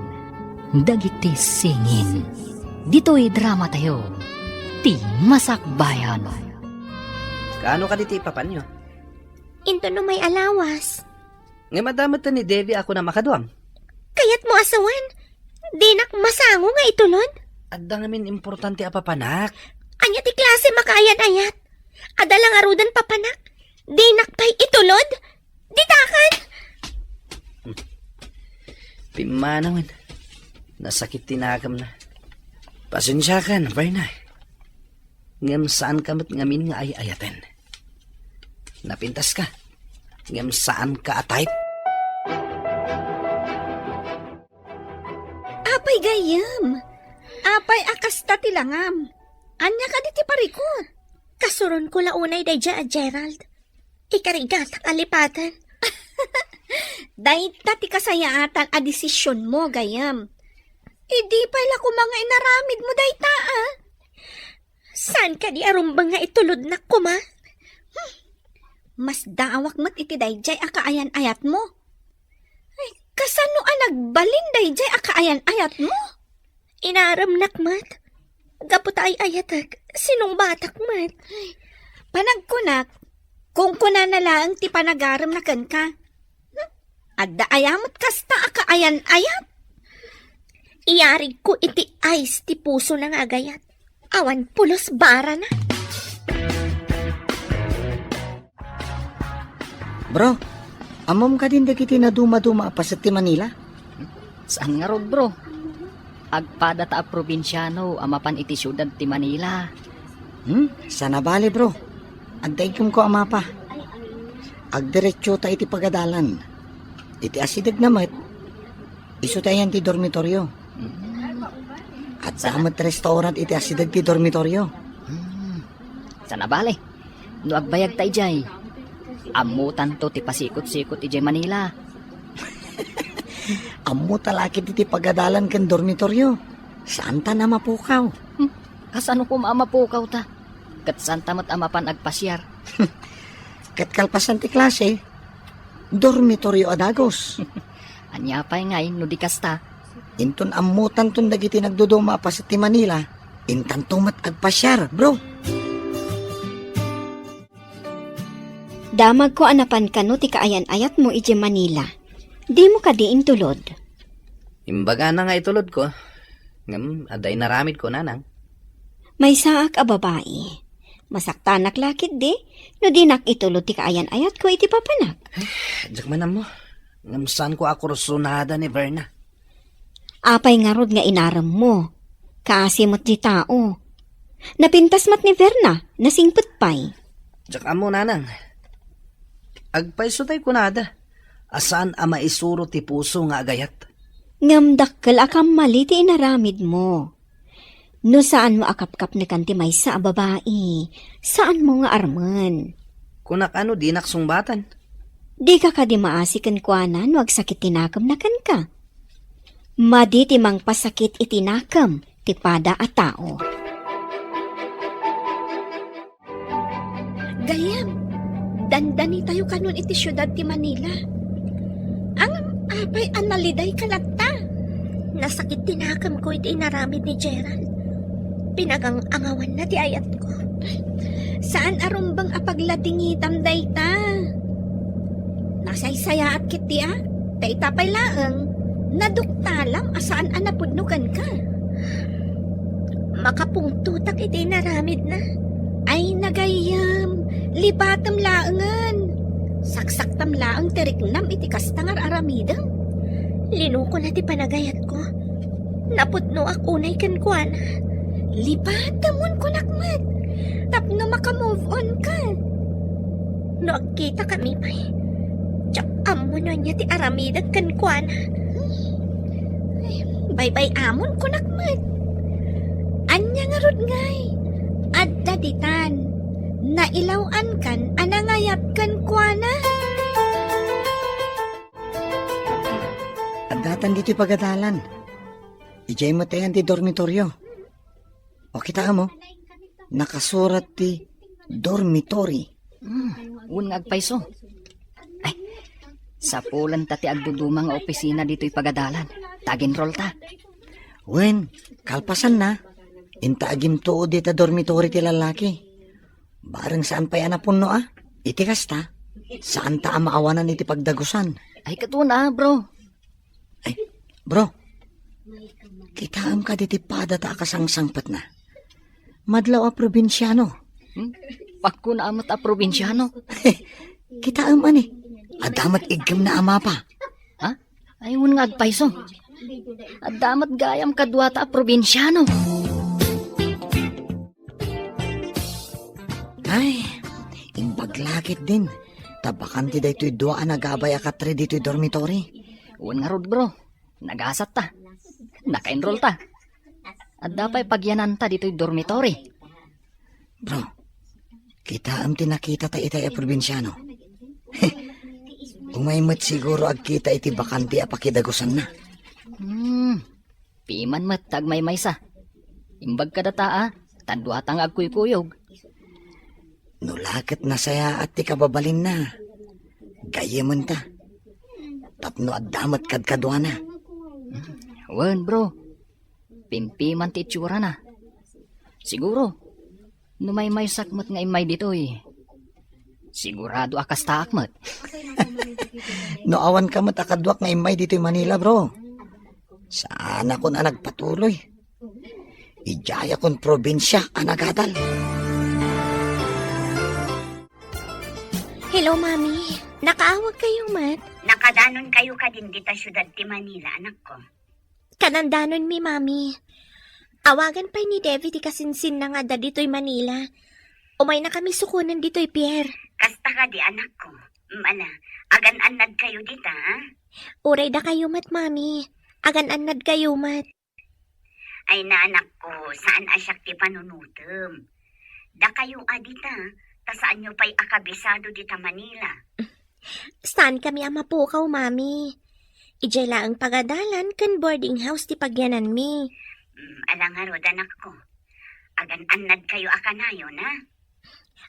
Dagiti Singin. Ditoy dramatayo, Ti Masakbayan. Kaano kadi ti ipapanyo? Inton umay a lawas. Ngem adda met ni Devi a kunam a kaduam. Kayatmo a sawen? Dinak masango nga itulod? Adda ngamin importante a papanak. Ania ti klase makaayan-ayat? Adda la ngaruden papanak. Dinak pay itulod? Ditakan! Pimmanawen. Nasakit ti nagamna. Pasensiakan, Verna. Ngem saanka met ngamin nga ay-ayaten. Napintaska, ngem saanka a type. Apay gayyem? Apay a kasta ti langam? Ania kadi ti parikut? Kasuronko la unay daydiay a Gerald. Ikarigatak a lipaten. Dayta ti kasayaatan a desisionmo, gayyem. Idi pay la koma nga inaramidmo dayta, a? Saan kadi a rumbeng nga itulodnak koma? Hmm. Masdaawak met iti daydiay a kaayan-ayatmo. Ay, kasano a nagbalin daydiay a kaayan-ayatmo? Inaremnak met. Gapu ta ay-ayatek, sinungbatak met. Ay, panagkunak, kunkunana laeng ti panagaremna kenka. Hmm? Adda aya met kasta a kaayan-ayat? Iyarigko iti ice ti pusona nga agayat. Awan pulos barana. Bro, ammom kadin dagiti nadumaduma a paset ti Manila? Saan ngarud, bro? Agpadata a probinsiano a mapan iti siudad ti Manila. Hmm? Sana bale, bro. Adda igumko a mapa. Agdiretsota iti pagadalan. Iti asidegna met, isu ti ayan ti dormitorio. Hmm. Adda met restaurant iti asideg ti dormitorio. Hmm. Sana bale. No agbayagta idiay, ammotanto ti pasikot-sikot idiay Manila. Ammota la ketdi ti pagadalan ken dormitorio. Saanta a mapukaw. Hmm, kasano koma a mapukawta? Ket saanta met a mapan agpasiar. Ket kalpasan ti klase, dormitorio a dagus. Ania pay ngay no di kasta? Inton ammotanton dagiti nagduduma a paset ti Manila, intanto met agpasiar, bro. Damagko a napan kano ti kaayan-ayatmo idiay Manila. Dimo kadi intulod? Imbagana nga itulodko, ngem adda inaramidko, nanang. Maysaak a babai. Masaktanak la ketdi no dinak itulod ti kaayan-ayatko iti papanak. Diak man ammo. Ngem saanko a kursunada ni Verna. Apay ngarud nga inaremmo? Kaasi met ti tao. Napintas met ni Verna, nasingpet pay. Diak ammo, nanang. Agpayso tay kunada a saan a maisuro ti puso nga agayat. Ngem dakkel a kammali ti inaramidmo. No saanmo a kapkapnekan ti maysa a babai, saanmo nga armen. Kunak a no dinak sungbatan. Dika kadi maasi kenkuana no agsakit ti nakemna kenka? Madi ti mangpasakit iti nakem ti pada a tao. Gayyem, dandanitayo kanon iti siudad ti Manila. Ngem apay a nalidayka latta? Nasakit ti nakemko iti inaramid ni Gerald. Pinagang-angawanna ti ayatko. Saan a rumbeng a pagladingitam dayta. Nasaysayaat ketdi a, ta ita pay laeng, naduktalam a saan a napudno kenka. Makapungtotak iti inaramidna. Ay, nagayyem, lipatem laengen. Saksaktam laeng ti riknam iti kasta nga ar-aramidem. Linukona ti panagayatko. Napudnoak unay kenkuana. Lipatemon, kunak met, tapno maka-move on ka. No agkitakami pay, diak ammo no ania ti aramidek kenkuana. Ay, baybay-amon, kunak met. Ania ngarud ngay? Adda ditan. Nailaw-ankan a nangayat kenkuana. Addatan ditoy pagadalan. Idiay met ayan ti dormitorio. O, kitaem, o. Nakasurat ti dormitory. Hmm, wen nga agpayso. Ay, sapulen ta ti agduduma nga opisina ditoy pagadalan. Ta ag-enroll ta. Wen, kalpasanna, inta agimtuod dita dormitory ti lallaki. Bareng saan pay a napunno a. Iti kasta, saan ta a maawanan iti pagdagusan. Ay, katuna, bro. Ay, bro, kitaem kadi ti pada ta a kasangsangpetna? Madlaw a probinsiano. Hmm? Pakuna met a probinsiano. Kitaem, ani? Adda met iggemna a mapa. Ha? Ay, wen nga agpayso. Adda met gayam kaduata a probinsiano. Ay, imbag la ketdin. Ta bakante daytoy dua a nagabay a katre ditoy dormitory. Wen ngarud, bro. Nagasat ta. Naka-enroll ta. Adda pay pagyananta ditoy dormitory. Bro, kitaem ti nakita ta itay a probinsiano. Umay met siguro agkita iti bakante a pakidagusanna. Hmm, piman met ta agmaymaysa. Imbag kadata a, ta duata nga agkuykuyog. No la ket nasayaat ti kababalinna, gayyementa. Tapno adda met kadkaduana. Wen, bro. Pimpiman ti itsurana. Siguro, no maymaysak met nga immay ditoy, sigurado a kastaak met. No awanka met a kaduak nga immay ditoy Manila, bro, saanakon a nagpatuloy. Idiayakon probinsia a nagadal. Hello, Mami. Nakaawag kayo met? Nakadanon kayo kadin dita siudad ti Manila, anakko. Kanandanonmi, Mami. Awagan pay ni Devi ti kasinsinna nga adda ditoy Manila. Umayna kami sukonen ditoy pier. Kasta kadi, anakko. Mala, agan-annad kayo dita, ha? Uray dakayo met, Mami. Agan-annad kayo met. Ay, anakko, saan a siak ti panunutem. Dakayo a dita, ta saanyo pay a kabisado dita Manila. Saan kami a mapukaw, Mami? Idiay laeng pagadalan ken boarding house ti pagyananmi. Mm, ala ngarud, anakko. Agan-annad kayo a kanayon, ha?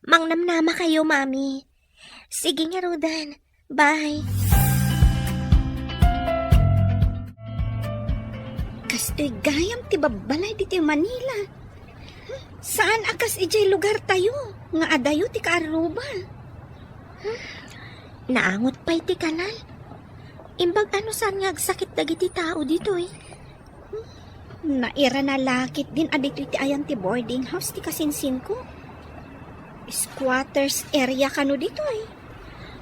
Mangnamnama kayo, Mami. Sige ngaruden. Bye. Kastoy gayam ti babbalay ditoy Manila. Saan a kas idiay lugar tayo, nga adayo ti kaarruba. Naangot pay ti kanal. Imbag a no saan nga agsakit dagiti tao ditoy. Nairana la ketdin a ditoy ti ayan ti boarding house ti kasinsinko. Squatters area kano ditoy.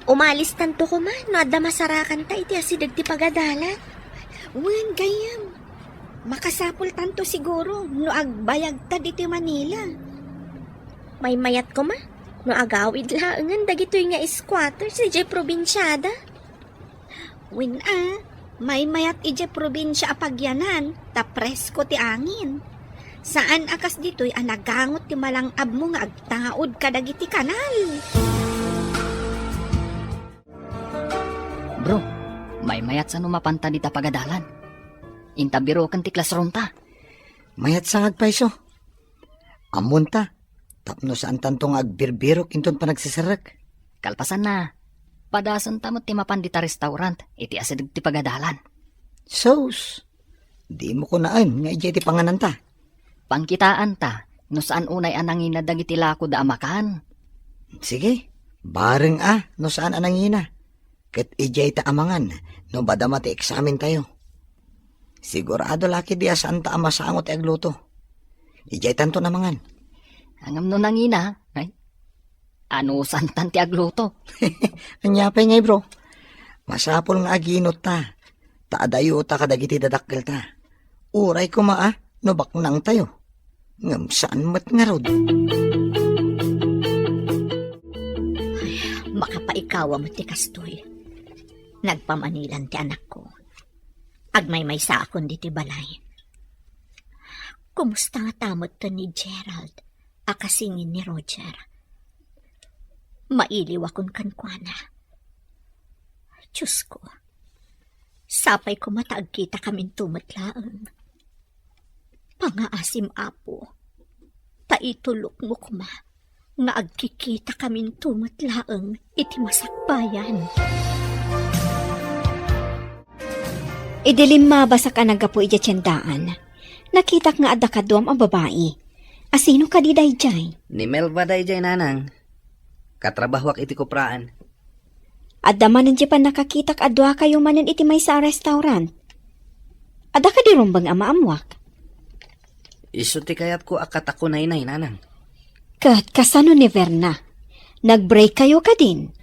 Umalistanto koma no adda masarakanta iti asideg ti pagadalan. Wen, gayyem. Makasapultanto siguro no agbayagta ditoy Manila. Maymayat koma no agawid laengen dagitoy nga squatters idiay probinsiada. Wen a, maymayat idiay probinsia a pagyanan, ta presko ti angin. Saan a kas ditoy a nagangot ti malang-abmo nga agtaud kadagiti kanal. Bro, maymayat sa no mapanta dita pagadalan. Inta biroken ti classroom ta. Mayat sa nga agpayso. Ammonta, tapno saantanto nga agbirbirok inton panagsiserrek. Kalpasanna, padasenta met ti mapan dita restaurant iti asideg ti pagadalan. Sus, dimo kunaen nga idiay ti pangananta. Pangkitaanta, no saan unay a nangina dagiti lakoda a makan. Sige, bareng a no saan a nangina. Ket idiay ta amangan no madama ti eksamentayo. Sigurado la ketdi a saanta a masango ti agluto. Idiaytanto namangan. Ngem no nangina, ay, anusantan ti agluto. Ania pay ngay, bro? Masapul nga aginutta, ta adayota kadagiti dadakkelta. Uray koma a no baknangtayo. Ngem saan met ngarud. Makapaikawa met ti kastoy. Nagpamanilan ti anakko. Agmaymaysaakon ditoy balay. Kumusta ngata metten ni Gerald a kasingin ni Roger? Mailiwakon kenkuana. Diosko, sapay koma ta agkitakaminto met laeng. Pangaasim, Apo, ta itulokmo koma nga agkikitakaminto met laeng iti masakbayan. Idi limmabasak a naggapu idiay tiendaan, nakitak nga adda kaduam a babai. Asino kadi daydiay? Ni Melba daydiay, nanang. Katrabahoak iti kupraan. Adda manen ti pannakakitak a duakayo manen iti maysa a restaurant. Adda kadi rumbeng a maammuak? Isu ti kayatko a katakunaynay, nanang. Ket kasano ni Verna? Nag-break kayo kadin?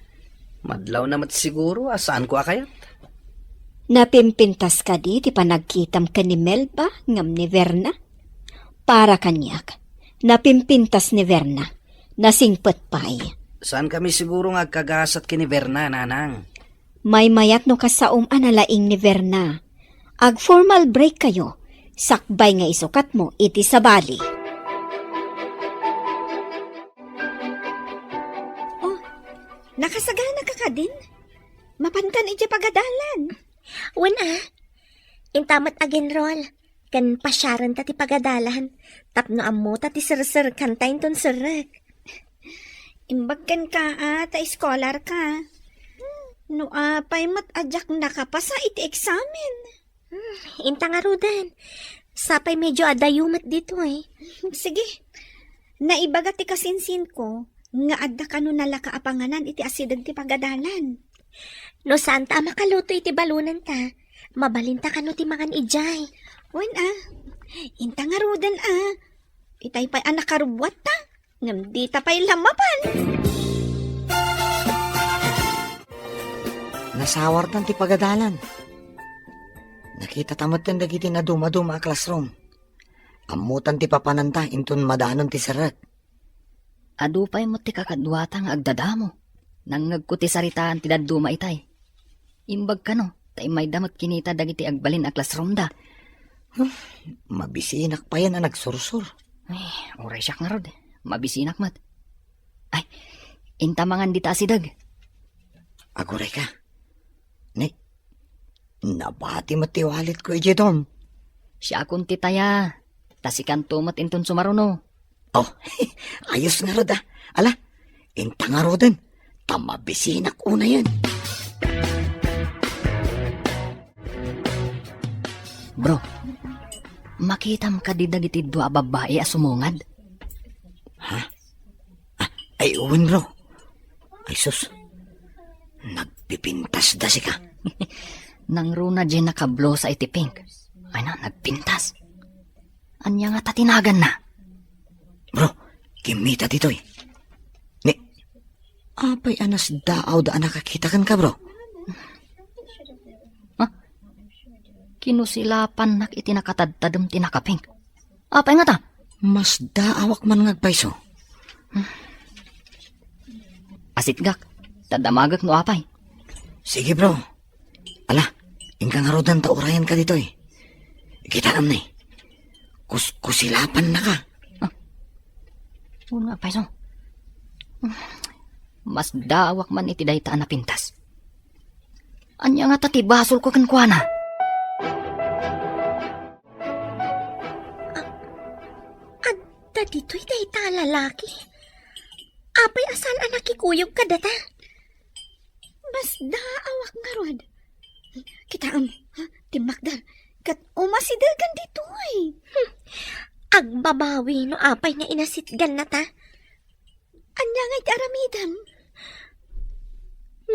Madlawna met siguro a saanko a kayat. Napimpintas kadi ti panagkitam ken ni Melba ngem ni Verna? Para kaniak, napimpintas ni Verna. Nasingpet pay. Saankami siguro nga agkagasat ken ni Verna, nanang. Maymayat no kasaom a nalaing ni Verna. Ag-formal break kayo, sakbay nga isukatmo iti sabali. Oh, nakasagana ka kadin? Mapankan idiay pagadalan. Wen a, inta met ag-enroll ken pasiarenta ti pagadalan tapno ammota ti serserkanta inton serrek. Imbag kenka a ta scholar ka. No apay met a diak nakapasa iti eksamen. Hmm, inta ngaruden. Sapay medyo adayo met ditoy. Sige. Naibaga ti kasinsinko nga adda kano nalaka a panganan iti asideg ti pagadalan. No saanta a makaluto iti balonanta, mabalinta kano ti mangan idiay. Wen a, inta ngaruden a. Itay pay a nakarubbuatta, ngem dita pay la mapan. Nasawartan ti pagadalan. Nakitata metten dagiti nadumaduma a classroom. Ammotan ti papananta inton madanon ti serrek. Adu pay met ti kakaduata nga agdadamo. Nangngegko ti saritaan ti dadduma itay. Imbag kano, ta immayda met kinita dagiti agbalin a classroomda. Huh, mabisinak payen a nagsursur. Ay, uray siak ngarud. Mabisinak met. Ay, inta mangan dita asideg. Aguray ka. Ni, nabati met ti walletko idiay dom. Siakon ti taya. Ta sikanto met inton sumaruno. Oh, ayos ngarud a. Ala, inta ngaruden. Ta mabisinak unayen. Bro, makitam kadi dagiti dua a babbai a sumungad? Ha? Ah, ay, wen, bro. Ay, sus. Nagpipintasda sika. Nangruna diay nakablusa iti pink. Ay na, nagpintas. Ania ngata ti naganna? Bro, kimmita ditoy. Ni, apay a nasdaawda a nakakita kenka, bro? Ha? Kinusilapannak iti nakatadtadem ti nakapink. Apay ngata? Masdaawak man nga agpayso. Asitgak, ta damagek no apay. Sige, bro. Ala, inka ngaruden ta urayenka ditoy. Kitaem ni. Kus-, kusilapannaka. Ah. Wen nga payso. Masdaawak man iti dayta a napintas. Ania ngata ti basolko kenkuana? Adda ditoy dayta a lalaki. Apay a saan a nakikuyog kadata? Masdaawak ngarud. Kitaem, ha? Timmakder. Ket umasidegen ditoy. Hmm. Agbabawi no apay nga inasitgannata. Ania nga iti aramidem?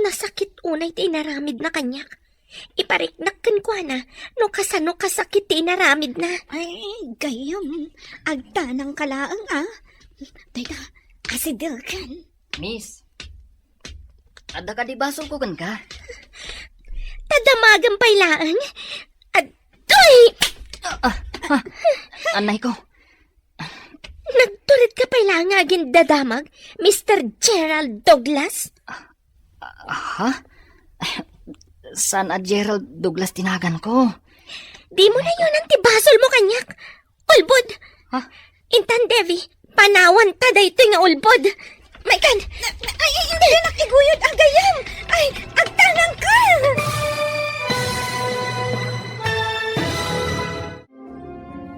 Nasakit unay ti inaramidna kaniak. Ipariknak kenkuana no kasano kasakit ti inaramidna. Ay, gayyem. Agtanangka laeng, a. Dayta, asidegen. Miss, adda kadi basolko kenka? Ta damagem pay laeng. Adtoy! Ah, ah, ah. Anay ko. Nagturitka pay laeng nga agindadamag, Mister Gerald Douglas? Ah, ha? Saan a Gerald Douglas ti naganko? Dimo nayonan ti basolmo kaniak. Ulbod! Ha? Intan, Devi, panawanta daytoy nga ulbod. Maikan! Ay, ay, ay, dinak iguyod a gayyem! Ay, agtanangka!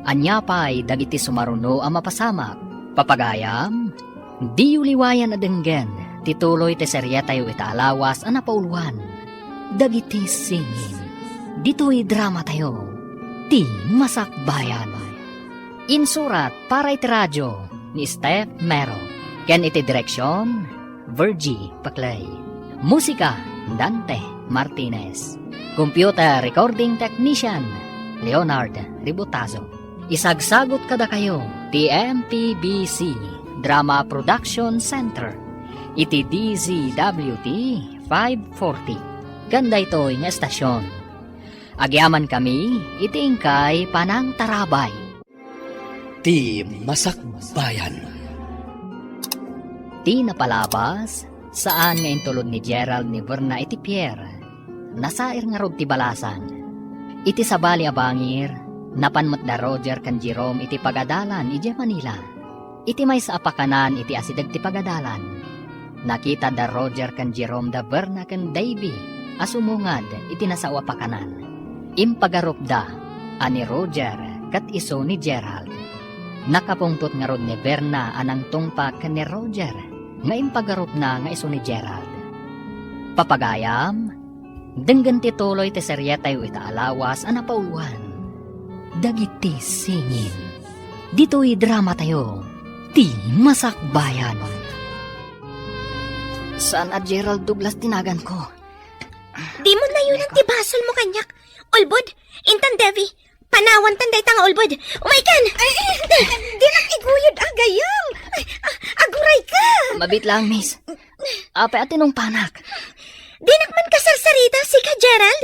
Ania pay dagiti sumaruno a mapasamak? Papagayam, diyo liwayan a denggen ti tuloy ti serietayo ita a lawas a napauluan, Dagiti Singin. Ditoy dramatayo, Ti Masakbayan. Insurat para iti radio ni Steph Mero, ken iti direksion, Virgie Paclay. Musika, Dante Martinez. Computer recording technician, Leonard Ributazo. Isagsagut kadakayo ti M P B C Drama Production Center iti D Z W T five forty. Ken daytoy nga estasion, agyamankami iti inkay panangtarabay. Ti Masakbayan. Ti napalabas, saan nga intulod ni Gerald ni Verna iti pier. Nasair ngarud ti balasan. Iti sabali a bangir, napan met da Roger ken Jerome iti pagadalan idiay Manila. Iti maysa a pakanan iti asideg ti pagadalan, nakita da Roger ken Jerome da Verna ken Davy a sumungad iti nasao a pakanan. Impagarupda a ni Roger ket isu ni Gerald. Nakapungtot ngarud ni Verna a nangtungpal ken ni Roger nga impagarupna nga isu ni Gerald. Papagayam, denggen ti tuloy ti serietayo ita a lawas a napauluan, Dagiti Singin. Ditoy dramatayo, Ti Masakbayan. Saan a Gerald Douglas ti naganko? Dimo nayonan ti basolmo kaniak. Ulbod, intan Davy, panawantan dayta nga ulbod. Umaykan! Ay, ay, dinak iguyod a gayyem. Ay, a-, agurayka. Mabiit lang, miss. Apay a tinungpanak? Dinak man kasarsarita, sika, Gerald?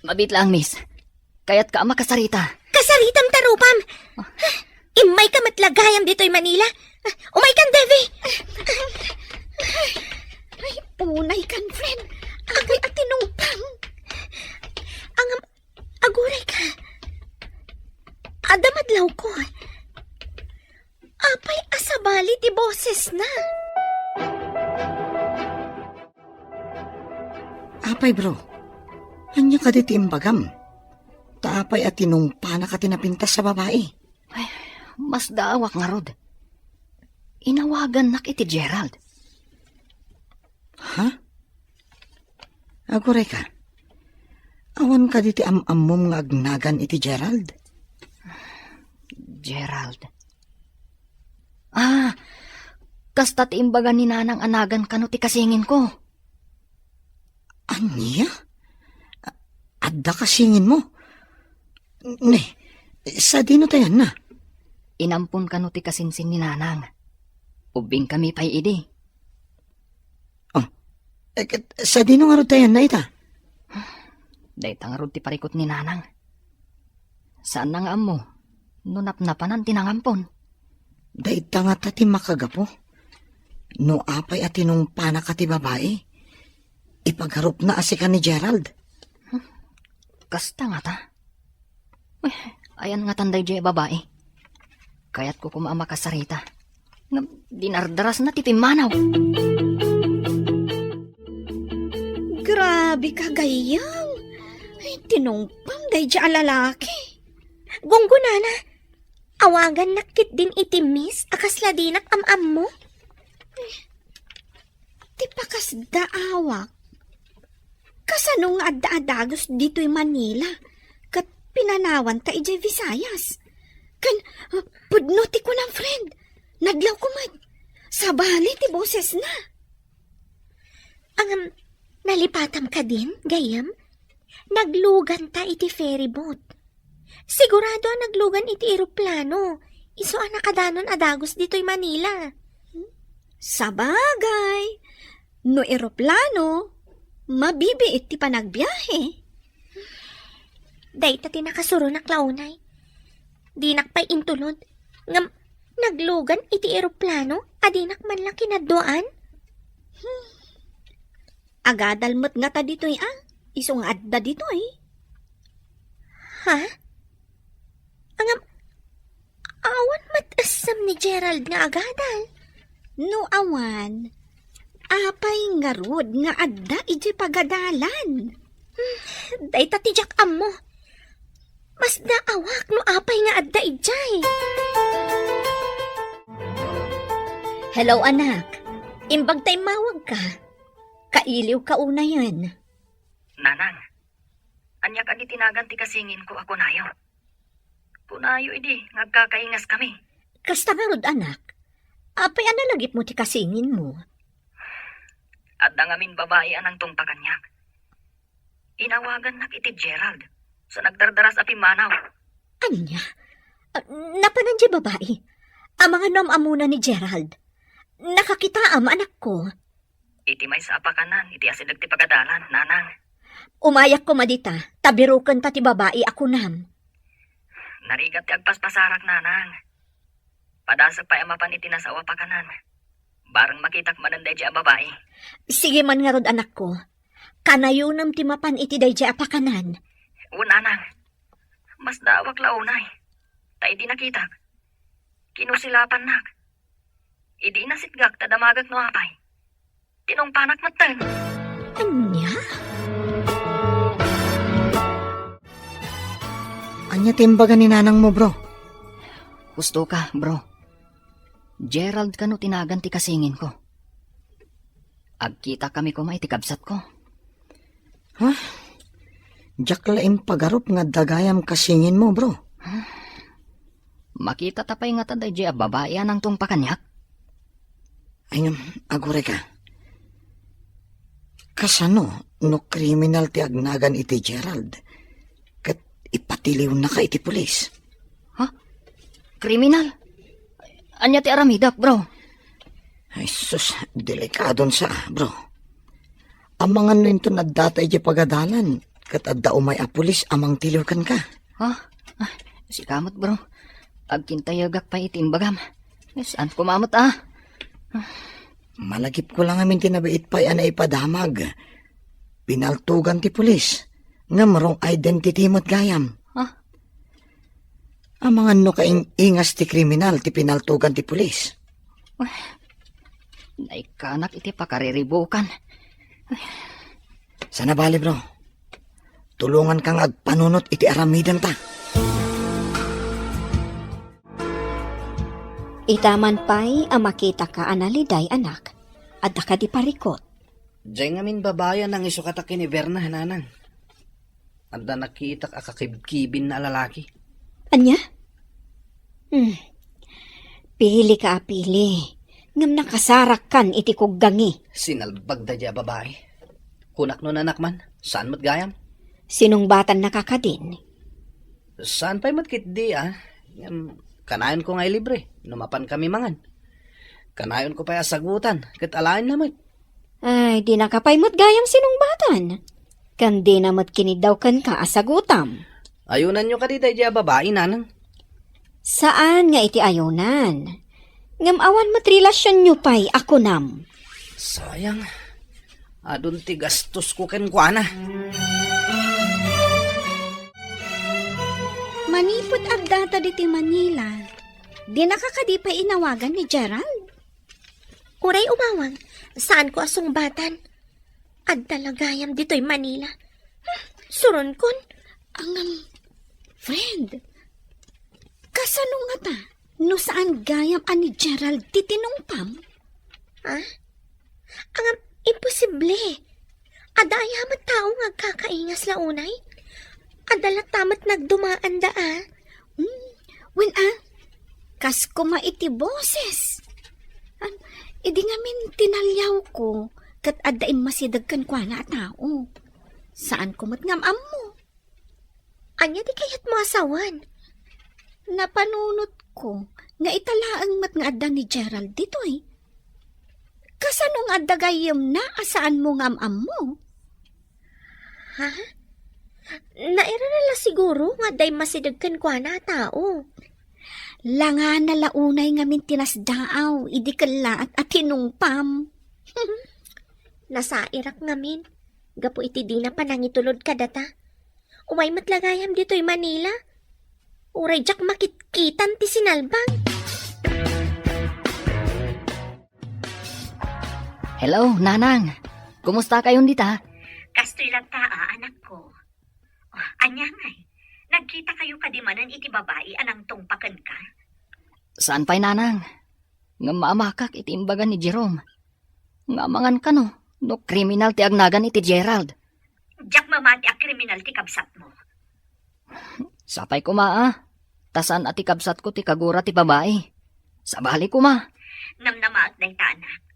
Mabiit lang, miss. Kayatka a makasarita. Kasaritam ta rupam. Immayka met la gayam ditoy Manila. Umaykan, Davy. Ay, unaykan, friend. Apay a tinungpam. Ngem, agurayka. Adda madlawko. Apay a sabali ti bosesna? Apay, bro, ania kadi ti imbagam? Ta apay a tinungpanaka ti napintas a babai? Ay, masdaawak ngarud. Inawagannak iti Gerald. Ha? Agurayka, awan kadi ti am-ammom nga agnagan iti Gerald? Gerald. Ah, kasta ti imbaga ni Nanang a nagan kano ti kasinginko. Ania? A-, adda kasinginmo? Ne, sadino ta ayanna? Inampon kano ti kasinsin ni Nanang. Ubbingkami pay idi. Oh, eh, ket sadino ngarud ta ayanna ita? Dayta ngarud ti parikut ni Nanang. Saanna nga ammo no napnapanan ti nangampon. Dayta ngata ti makagapu. No apay a tinungpanaka ti babai, ipagarupna a sika ni Gerald. Kasta ngata. Eh, ayan ngatan daydiay a babai. Kayatko koma a makasarita. Ngem dinardarasna ti pimmanaw. Grabe ka, gayyem. Ay, tinungpang daydiay a lalaki. Gunggonana, awagannak ketdin iti miss a kasla dinak am-ammo. Ti pakasdaawak, kasano nga adda a dagus ditoy Manila ket pinanawanta idiay Visayas? Ken, uh, pudno ti kunam, friend. Nadlawko met. Sabali ti bosesna. Ngem, nalipatam kadin, gayyem? Nagluganta iti ferry boat. Sigurado a naglugan iti eroplano. Isu a nakadanon a dagus ditoy Manila. Sabagay, no eroplano, mabibiit ti panagbiahe. Dayta ti nakasuronak la unay. Dinak pay intulod ngem naglugan iti eroplano a dinak man la kinadduaan. Hmm. Agadal met ngata ditoy a, isu nga adda ditoy. Ha? Ngem, awan met essem ni Gerald nga agadal? No awan, apay ngarud nga adda idiay pagadalan? Hmm, dayta ti diak ammo. Masdaawak no apay nga adda idiay. Hello, anak. Imbag ta immawagka. Kailiwka unayen. Nanang, ania kadi ti nagan ti kasinginko a kunayo? Kunayo idi nga agkakaingaskami. Kasta ngarud, anak. Apay a nalagipmo ti kasinginmo? Adda ngamin babai a nangtungpa kaniak. Inawagannak iti Gerald, sa nagdardaras a pimmanaw. Ania? Ah, napanan diay babai? Amangan no am-ammona ni Gerald? Nakakitaam, anakko. Iti maysa a pakanan iti asideg ti pagadalan, nanang. Umayak koma dita, ta birukenta ti babai a kunam. Narigat ti agpaspasarak, nanang. Padasek pay a mapan iti nasao a pakanan. Bareng makitak manen daydiay a babai. Sige man ngarud, anakko. Kanayonem ti mapan iti daydiay a pakanan. Wen, nanang. Masdaawak la unay. Ta idi nakitak, kinusilapannak. Idi nasitgak ta damagek no apay. Tinungpanak metten. Ania? Ania ti imbaga ni nanangmo, bro? Husto ka, bro. Gerald kano ti nagan ti kasinginko. Agkitakami koma iti kabsatko. Ha? Diak la impagarup nga adda gayam kasinginmo, bro. Makitata pay ngata daydiay a babai a nangtungpa kaniak? Ay, ngem, agurayka. Kasano no kriminal ti agnagan iti Gerald ket ipatiliwnaka iti pulis? Ha? Kriminal? Ania ti aramidek, bro? Ay, sus, delikadon sa, bro. Amangan no inton addata idiay pagadalan, ket adda umay a pulis a mangtiliw kenka. Ha? Ah, sika met, bro. Agkintayegak pay iti imbagam. Saan koma met, ah? Malagipko la ngamin ti nabiit pay a naipadamag. Pinaltugan ti pulis. Ngem wrong identity met gayam. Ha? Amangan no kaing-ingas ti kriminal ti pinaltugan ti pulis. Naikkanak iti pakariribukan. Sana bali, bro. Tulonganka nga agpanunot iti aramidenta. Ita man pay a makitaka a naliday, anak, adda kadi parikut? Diay ngamin babai a nangisukatak ken ni Berna, nanang. Adda nakitak a kakibkibinna a lalaki. Ania? Hmm. Pilika a pili, ngem nakasarakkan iti kuggangi. Sinalbag daydiay a babai. Kunak no nanak man, saan met gayam? Sinungbatannaka kadin? Saan pay met ketdi, a? Ngem, kanayonko nga ilibre no mapan kami mangan. Kanayonko pay a sagutan, ket alaenna met. Ay, dinaka pay met gayam sinungbatan. Ken dina met kiniddaw kenka a sagutam. Ayunanyo kadi daydiay a babai, nanang? Saan nga iti ayunan. Ngem awan met relasionyo pay a kunam. Sayang. Adun ti gastosko kenkuana. Manipud addata ditoy Manila, dinaka kadi pay inawagan ni Gerald? Uray umawag, saanko a sungbatan. Adda la gayam ditoy Manila. Hmm, suronkon. Ngem, friend, kasano ngata no saan gayam a ni Gerald ti tinungpam? Ah? Ngem, imposible. Adda aya met tao nga agkakaingas la unay? Adda latta met nagdumaanda, a? Hmm, wen, a? Kas koma iti boses. Am, idi ngamin tinaliawko, ket adda immasideg kenkuana a tao. Saanko met nga am-ammo. Ania ti kayatmo a sawen? Napanunotko nga ita laeng met nga adda ni Gerald ditoy. Kasano nga adda gayyemna a saanmo nga am-ammo? Ha? Nairana la siguro nga adda immasideg kenkuana a tao. Langana la unay ngamin ti nasdaaw idi kellaat a tinungpam. Nasairak ngamin, gapu iti dina panangitulod kadata. Umay met la gayam ditoy Manila. Uray diak makitkitan ti sinalbang. Hello, Nanang. Kumusta kayon dita? Kastoy latta, a, anakko. Oh, ania ngay? Nagkita kayo kadi manen iti babai a nangtungpa kenka? Saan pay, Nanang. Ngem maamakak iti imbaga ni Jerome. Nga amangan kano no kriminal ti agnagan iti Gerald. Diak mamati a kriminal ti kabsatmo. Sapay koma, a. Ta saan a ti kabsatko ti kagura ti babai. Sabali koma. Namnamaek dayta, anak.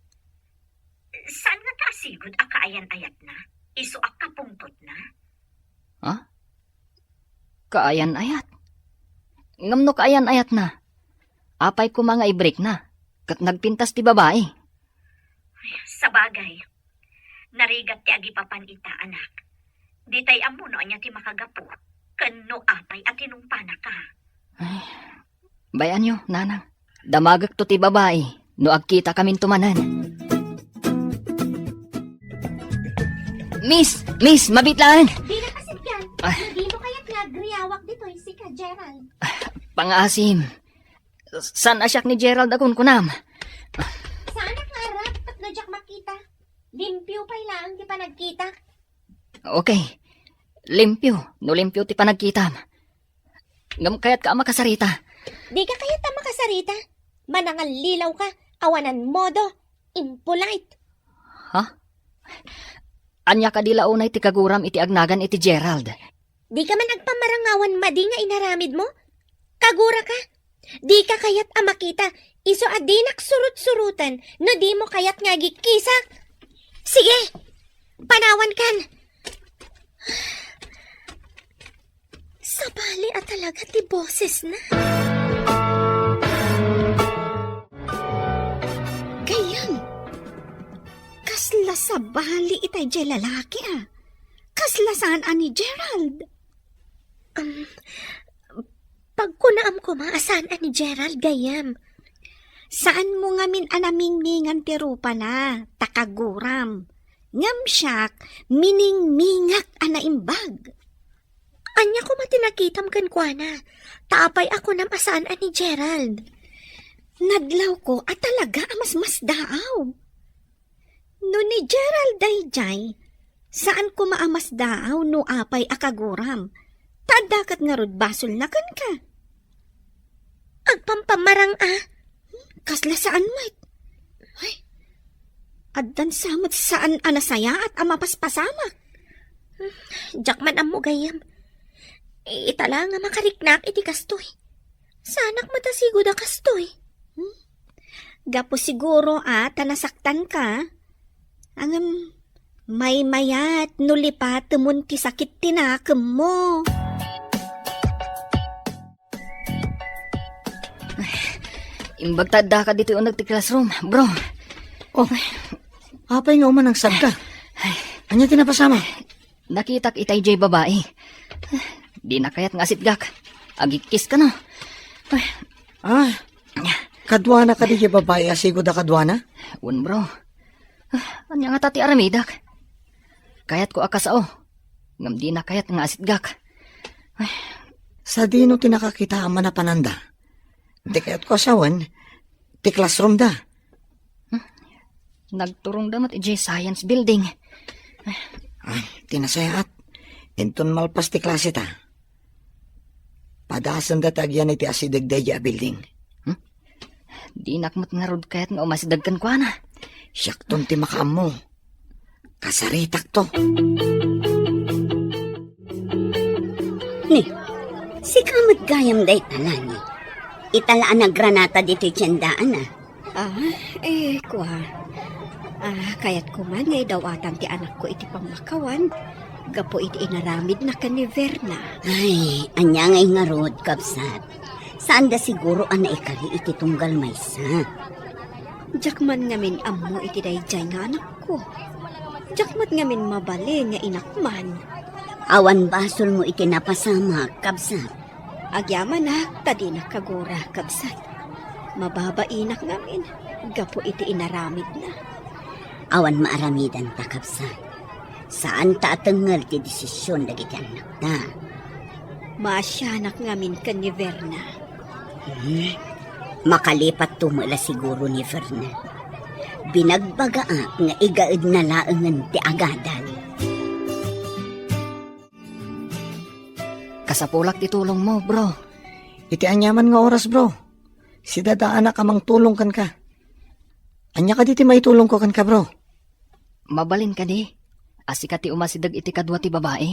Saan ngata a sigud a kaayan-ayatna? Isu a kapungtotna? Ha? Kaayan-ayat? Ngem no kaayan-ayatna, apay koma nga ibrikna ket nagpintas ti babai? Sabagay, narigat ti agipapan ita, anak. Ditay ammo no ania ti makagapu, ken no apay a tinungpanaka. Ay, bay-anyo, Nanang. Damagekto ti babai no agkitakaminto manen. Miss! Miss! Mabitlaan! Dina kasipyan. Ah. No dimo kayat nga agriawak ditoy sika, Gerald. Pangaasim. Saan a siak ni Gerald a kunkunam? Saanak nga arap tapno diak makita. Limpio pay laeng ti panagkita. Okay. Limpio, no limpio ti panagkitam. Ngem kayatka a makasarita. Dika kayat a makasarita? Manangallilaw ka, awanan modo, impolite. Ha? Ania kadi la unay ti kaguram iti agnagan iti Gerald? Dika man agpamarangawan madi nga inaramidmo? Kagura ka? Dika kayat a makita, isu a dinak surut-suruten no dimo kayat nga agikkisak? Sige, panawankan! Sabali a talaga ti bosesna. Gayam, kasla sabali itay jay lalaki, a. Kasla saan a ni Gerald. Um, pagkunaam koma a saan a ni Gerald, gayam. Saanmo ngamin a namingmingan ti rupana, ta kaguram. Ngem siak, miningmingak a naimbag. Ania koma ti nakitam kenkuana? Ta apay a kunam a saan a ni Gerald? Nadlawko a talaga a masmasdaaw. No ni Gerald daydiay, saan koma a masdaaw no apay a kaguram. Ta adda ket ngarud basolna kenka. Agpampamarang a? Kasla saan met. Ay, addan sa met saan a nasayaat a mapaspasamak. Diak man ammo gayam. Ita la nga makariknak iti kastoy. Saanak met a sigud a kastoy. Hmm? Gapu siguro a ta nasaktanka. Ngem, Maymayat no lipatemon ti sakit ti nakemmo. Imbag ta addaka ditoy uneg ti classroom, bro. Oh, apay nga umanangsagka? Ania ti napasamak? Nakitak itay jay babai. Dina kayat nga asitgak. Agikis kano. Ah, kaduana kadi jay babai a sigud a kaduana? Wen, bro. Ah, ania ngata ti aramidak? Kayatko a kasao. Ngem dina kayat nga asitgak. Sadino ti nakakita a manapananda? Ti kayatko a sawen, ti classroom da. Nagturongda met idiay science building. Ah, ti nasayaat. Inton malpas ti klase ta, padasenda ti agyan iti asideg daydiay a building. Hmm? Dinak met ngarud kayat nga umasideg kenkuana. Siakton ti makaammo. Kasaritakto. Ni, sika met gayam dayta, Lani. Ita la a nagranata ditoy tiendaan, a. Ah, eh, kua. Ah, kayatko man nga idawatan ti anakko iti pammakawan gapu iti inaramidna ken ni Verna. Ay, ania ngay ngarud, kabsat? Saanda siguro a naikari iti tunggal maysa. Diak man ngamin ammo iti daydiay nga anakko. Diak met ngamin mabalin nga inak man. Awan basolmo iti napasamak, kabsat. Agyamanak ta dinak kagura, kabsat. Mababainak ngamin gapu iti inaramidna. Awan maaramidanta, kabsat. Saanta a tengngel ti desisyon dagiti annakta. Maasianak ngamin ken ni Verna. Hmm? Makalipatto met la siguro ni Verna. Binagbagaak nga igaedna laengen ti agadal. Kasapulak ti tulongmo, bro. Iti aniaman nga oras, bro. Sidadaanak a mangtulong kenka. Ania kadi ti maitulongko kenka, bro? Mabalin kadi a sika ti umasideg iti kadua ti babai?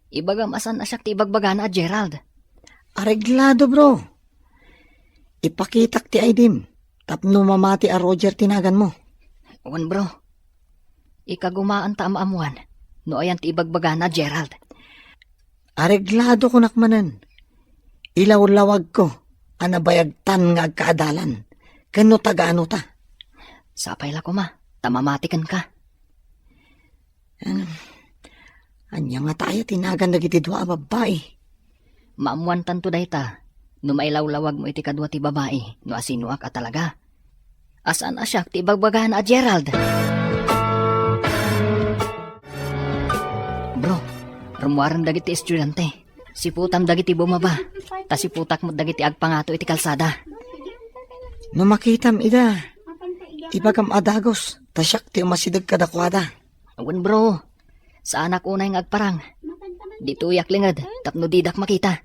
Ibagam a saan a siak ti ibagbagana a Gerald. Areglado, bro. Ipakitak ti I D-m tapno mamati a Roger ti naganmo. Wen, bro. Ikagumaanta a maammuan no ayan ti ibagbagana a Gerald. Areglado kunak manen. Ilawlawagko a nabayagtan nga agkaadalan ken no taga-ano ta. Sapay la koma ta mamati kenka. Em, ania ngata aya ti nagan dagiti dua a babbai? Maammuantanto dayta no mailawlawagmo iti kadua ti babai no asinoak a talaga. A saan a siak ti ibagbagana a Gerald. Bro, rummuaren dagiti estudiante. Siputam dagiti bumaba, ta siputak met dagiti agpangato iti kalsada. No makitam ida, ibagam a dagus, ta siak ti umasideg kadakuada. Wen, bro, saanak unay nga agparang. Ditoyak linged tapno didak makita.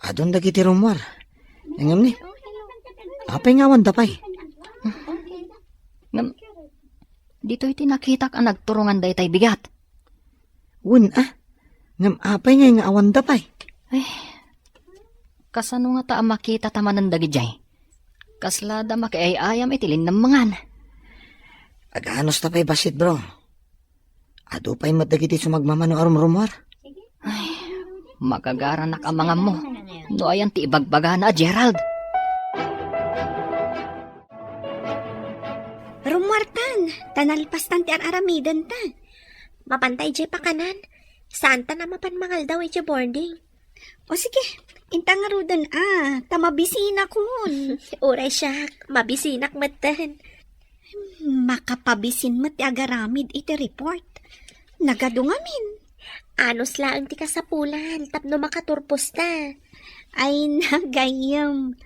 Adun dagiti rummuar. Ngem ni, apay nga awan da pay? Ngem, ditoy ti nakitak a nagturongan daytay bigat. Wen a, ngem apay ngay nga awan da pay? Ay, kasano ngata a makita ta manen dagidiay? Kasla da makiay-ayam iti linnammangan. Aganus ta pay bassit, bro. Adu pay met dagiti sumagmamano a rumrumuar. Ay, magagaranak a mangammo no ayan ti ibagbagana a Gerald. Rummuartan, ta nalpastan ti ar-aramidenta. Mapanta idiay pakanan, saantan a mapan mangaldaw idiay boarding. O sige, inta ngaruden a, ta mabisinakon. Uray siak, mabisinak metten. Makapabisin met ti agaramid iti report. Nagadu ngamin. Anus laeng ti kasapulan tapno makaturposta. Ay, nagayyem.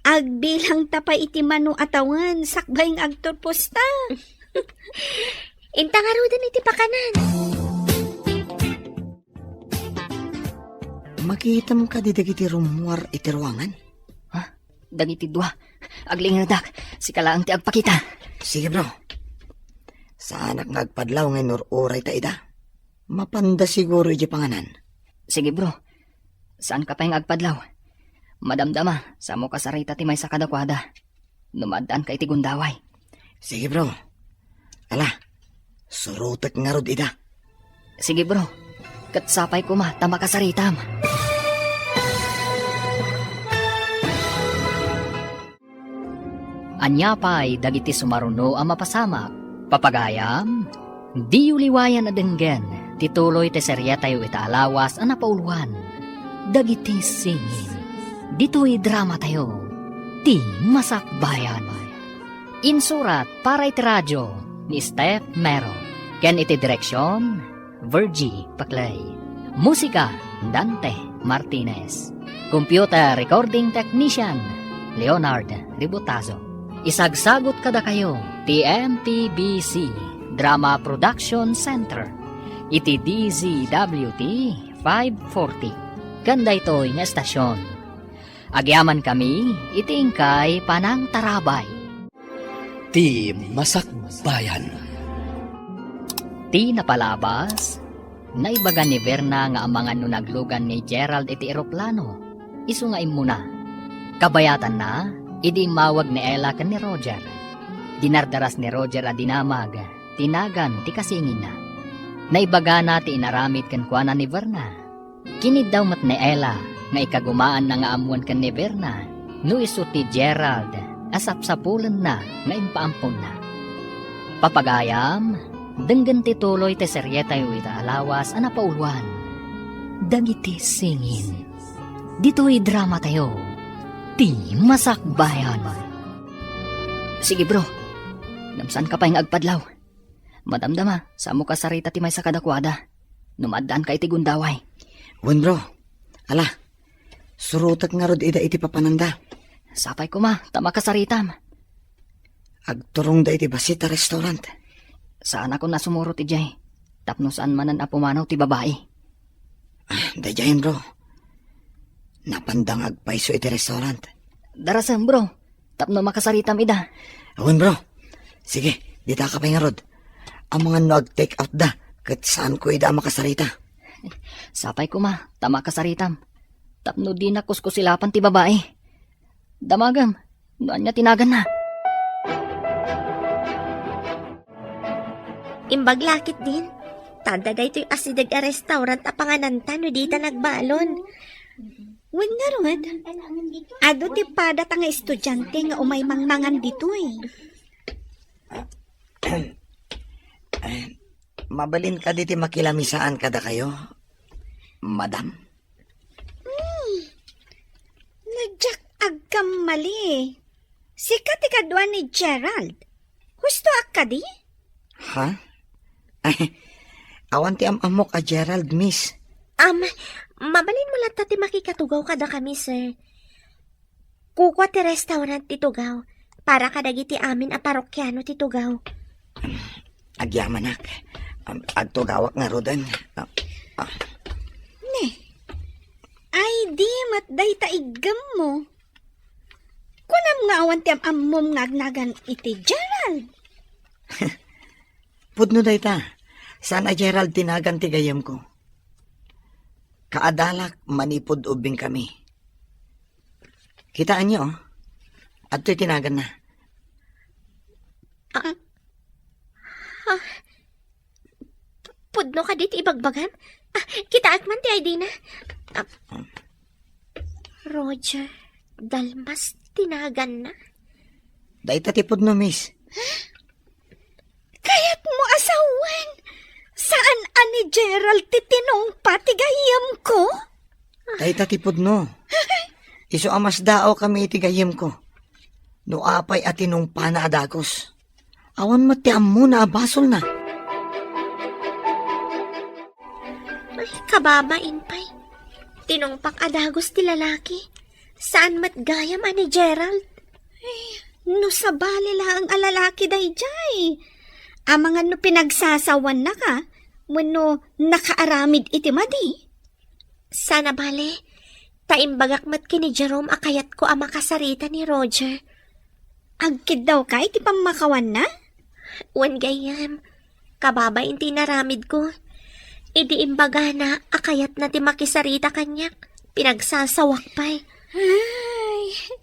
Agbilang ta pay iti mano a tawen sakbay nga agturposta. Inta ngaruden iti pakanan. Makitam kadi dagiti rummuar iti ruangan? Ha? Dagiti dua. Aglingedak. Sika laeng ti agpakita. Sige, bro. Saanak nga agpadlaw nga inur-uray ta ida. Mapanda siguro iti panganan. Sige, bro. Saan ka pay nga agpadlaw? Madamdama, samo kasarita ti maysa kadakuada. No maaddaanka iti gundaway. Sige, bro. Ala, Surotek ngarud ida. Sige, bro. Ket sapay koma ta makasaritam. Ania pay dagiti sumaruno a mapasamak? Papagayam, diyo liwayan a denggen ti tuloy ti serietayo ita a lawas a napauluan, Dagiti Singin. Ditoy dramatayo, Ti Masakbayan. Insurat para iti radio ni Steph Mero, ken iti direksion, Virgie Paclay. Musika, Dante Martinez. Computer recording technician, Leonard Ributazo. Isagsagot kadakayo ti M P B C Drama Production Center iti D Z W T five forty. Ken daytoy nga estasion, agyamankami iti inkay panangtarabay. Ti Masakbayan. Ti napalabas, naibaga ni Verna nga amangan no naglugan ni Gerald iti eroplano, isu nga immuna. Kabayatanna, idi immawag ni Ella ken ni Roger. Dinardaras ni Roger a dinamag ti nagan ti kasinginna. Naibagana ti inaramid kenkuana ni Verna. Kiniddaw met ni Ella nga ikagumaanna nga ammoen ken ni Verna no isu ti Gerald a sapsapulenna nga impaamponna. Papagayam, denggen ti tuloy ti serietayo ita a lawas a napauluan, Dagiti Singin. Ditoy dramatayo, Ti Masakbayan. Sige, bro. Ngem saanka pay nga agpadlaw. Madamdama, saanmo kasarita ti maysa kadakuada no maaddaanka iti gundaway. Wen, bro. Ala, surotek ngarud ida iti papananda. Sapay koma ta makasaritam. Agturongda iti bassit a restaurant. Saanakon a sumurot idiay tapno saan manen a pumanaw ti babai. Ah, daydiayen, bro. Napanda nga agpayso iti restaurant. Darasem, bro, tapno makasaritam ida. Awan, bro. Sige, ditaka pay ngarud. Amangan no ag-take out da, ket saanko ida a makasarita. Sapay koma ta makasaritam, tapno dina kuskusilapan ti babai. Damagem no ania ti naganna. Imbag la ketdin, ta adda daytoy asideg a restaurant a pangananta no dita nagbalon. Wen ngarud, adu ti padata nga estudiante nga umay mangmangan ditoy. Mabalin kadi ti makilaamisaan kadakayo, madam? Hmm. No diak agkammali, sika ti kadua ni Gerald. Hustoak kadi? Ha? Ay, awan ti am-ammok a Gerald, miss. Am, mabalinmo latta ti makikatugaw kadakami, sir. Kukua ti restaurant ti tugaw para kadagiti amin a parokiano ti tugaw. Agyamanak. Am, agtugawak ngaruden. Ah, ah. Ne, ay di met dayta iggemmo. Kunam nga awan ti am-ammom nga agnagan iti Gerald. Pudno dayta. Saan a Gerald ti nagan ti gayyemko. Kaadalak manipud ubbingkami. Kitaenyo, oh. Adtoy ti naganna. Ah, ah, pudno kadi ti ibagbagam? Ah, kitaek man ti I D na. Ah, Roger Dalmas ti naganna. Dayta ti pudno, miss. Kayatmo a sawen, saan a ni Gerald ti tinungpa ti gayyemko? Dayta ti pudno. Isu a masdaawkami iti gayyemko. No apay a tinungpana a dagus. Awan met ti ammona a basolna. Ay, kababain pay. Tinungpak a dagus ti lalaki. Saan met gayam a ni Gerald? Ay, no sabali laeng a lalaki daydiay. Amangan no pinagsasawannaka, wenno nakaaramid iti madi. Saan a bale, ta imbagak met ken ni Jerome a kayatko a makasarita ni Roger. Agkiddawka iti pammakawanna? Wen gayyem, kababain ti inaramidko. Idi imbagana a kayatna ti makisarita kaniak, pinagsasawak pay. Ay,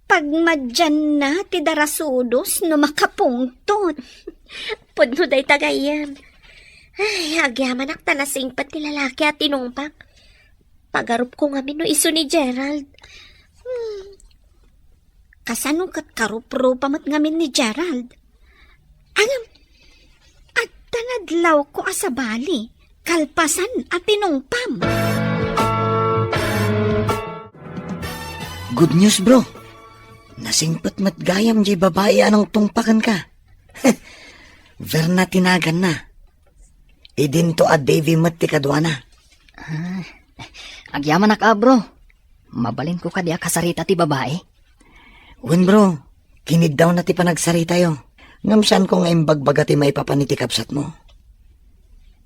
pagmadianna ti darasudos no makapungtot. Pudno dayta gayyem. Ay, agyamanak ta nasingpet ti lalaki a tinungpak. Pagarupko ngamin no isu ni Gerald. Hmm. Kasano ket karuprupa met ngamin ni Gerald? Ngem, adda nadlawko a sabali, kalpasan a tinungpam. Good news, bro. Nasingpet met gayam jay babai a nangtungpa kenka. Verna ti naganna. Idinto a Davy met ti kaduana. Ah, agyamanak a, bro. Mabalinko kadi a kasarita ti babai? Wen, bro. Kiniddawna ti panagsaritayo. Ngem saanko nga imbagbaga ti maipapan iti kabsatmo.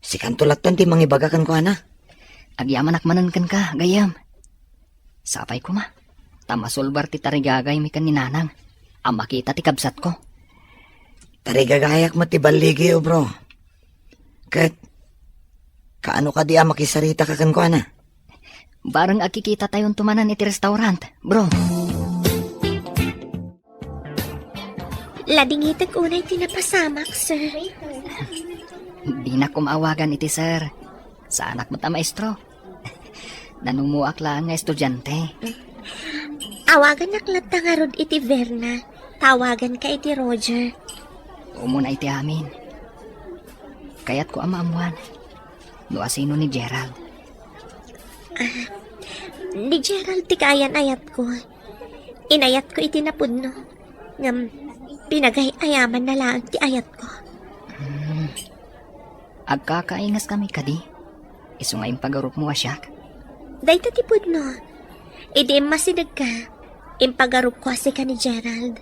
Sikanto latten ti mangibaga kenkuana. Agyamanak manen kenka, gayyem. Sapay koma, ta masulbar ti tarigagaymi ken ni Nanang a makita ti kabsatko. Tarigagayak met ti balligiyo, bro. Ket, kaano kadi a makisaritaka kenkuana? Bareng agkikitatayonto manen iti restaurant, bro. Ladingitek unay ti napasamak, sir. Dinak koma awagan iti sir. Saanak met a maestro. Nanumuak laeng nga estudiante. Awaganak latta ngarud iti Verna. Tawaganka iti Roger. Umuna iti amin. Kayatko a maammuan no asino ni Gerald. Ah, ni Gerald ti kaayan-ayatko. Inayatko iti napudno. Ngem, pinagay-ayamanna laeng ti ayatko. Hmm. Agkakaingaskami kadi? Isu nga impagarupmo a siak? Dayta ti pudno. Idi immasidegka, impagarupko a sika ni Gerald.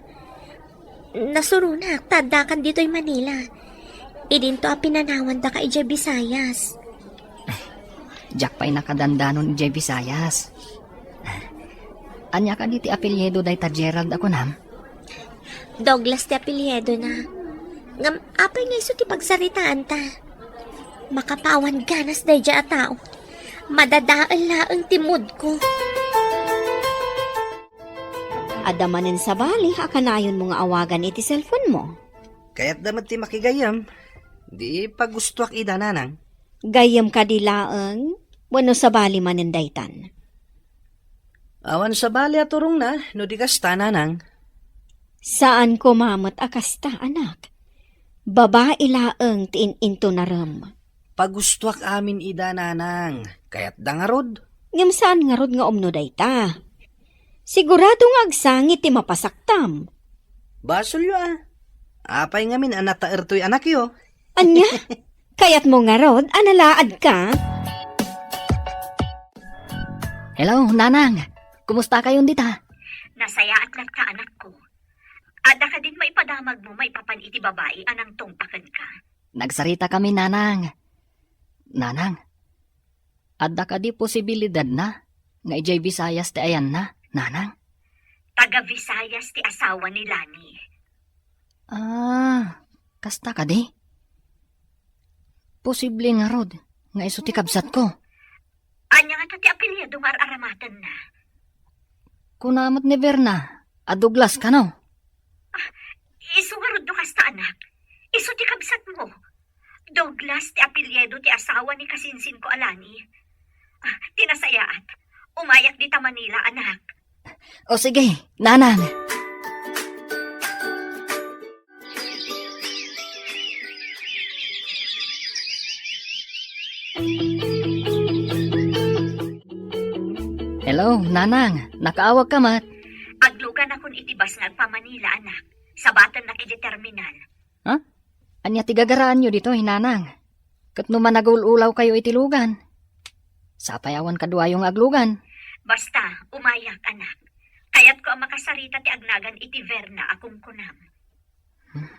Nasuronak ta addakan ditoy Manila. Idinto a pinanawandaka idiay Visayas. Diak pay nakadandanon idiay Visayas. Ania kadi ti apelyido dayta Gerald a kunam? Douglas ti apelyidona. Ngem apay nga isu ti pagsaritaanta? Makapawan ganas daydiay a tao. Madadael laeng ti moodko. Adda manen sabali a kanayonmo nga awagan iti cellphone-mo? Kayatda met ti makigayyem. Di pagustoak ida, Nanang. Gayyem kadi laeng wenno sabali manen daytan? Awan sabali a turongna no di kasta, Nanang. Saan koma met a kasta, anak. Babai laeng ti in-intunarem. Pagustoak amin ida, Nanang. Kayatda ngarud? Ngem saan ngarud nga umno dayta. Sigurado nga agsangit ti mapasaktam. Basolyo a. Apay ngamin a nataer toy anakyo? Ania? Kayatmo ngarud a nalaadka? Hello, Nanang. Kumustakayon dita? Nasayaat latta, anakko. Adda kadin maipadamagmo maipapan iti babai a nangtungpa kenka? Nagsaritakami, Nanang. Nanang, adda kadi posibilidadna nga idiay Visayas ti ayanna, Nanang? Taga Visayas ti asawa ni Lani. Ah, kasta kadi? Posible ngarud nga isu ti kabsatko. Ania ngata ti apelyido nga ar-aramatenna? Kuna met ni Verna a Douglas kano? Ah, isu ngarud no kasta, anak. Isu ti kabsatmo. Douglas ti apelyido ti asawa ni kasinsinko a Lani. Ah, ti nasayaat, umayak dita Manila, anak. O sige, Nanang. Hello, Nanang. Nakaawagka met? Agluganakon iti bus nga agpa-Manila, anak. Sabatennak iti terminal. Ha? Ania ti gagaraanyo ditoy, Nanang? Ket no managul-ulawkayo iti lugan, sapay awan kaduayo nga aglugan. Basta, umayak, anak. Kayatko a makasarita ti agnagan iti Verna a kunkunam. Hmm.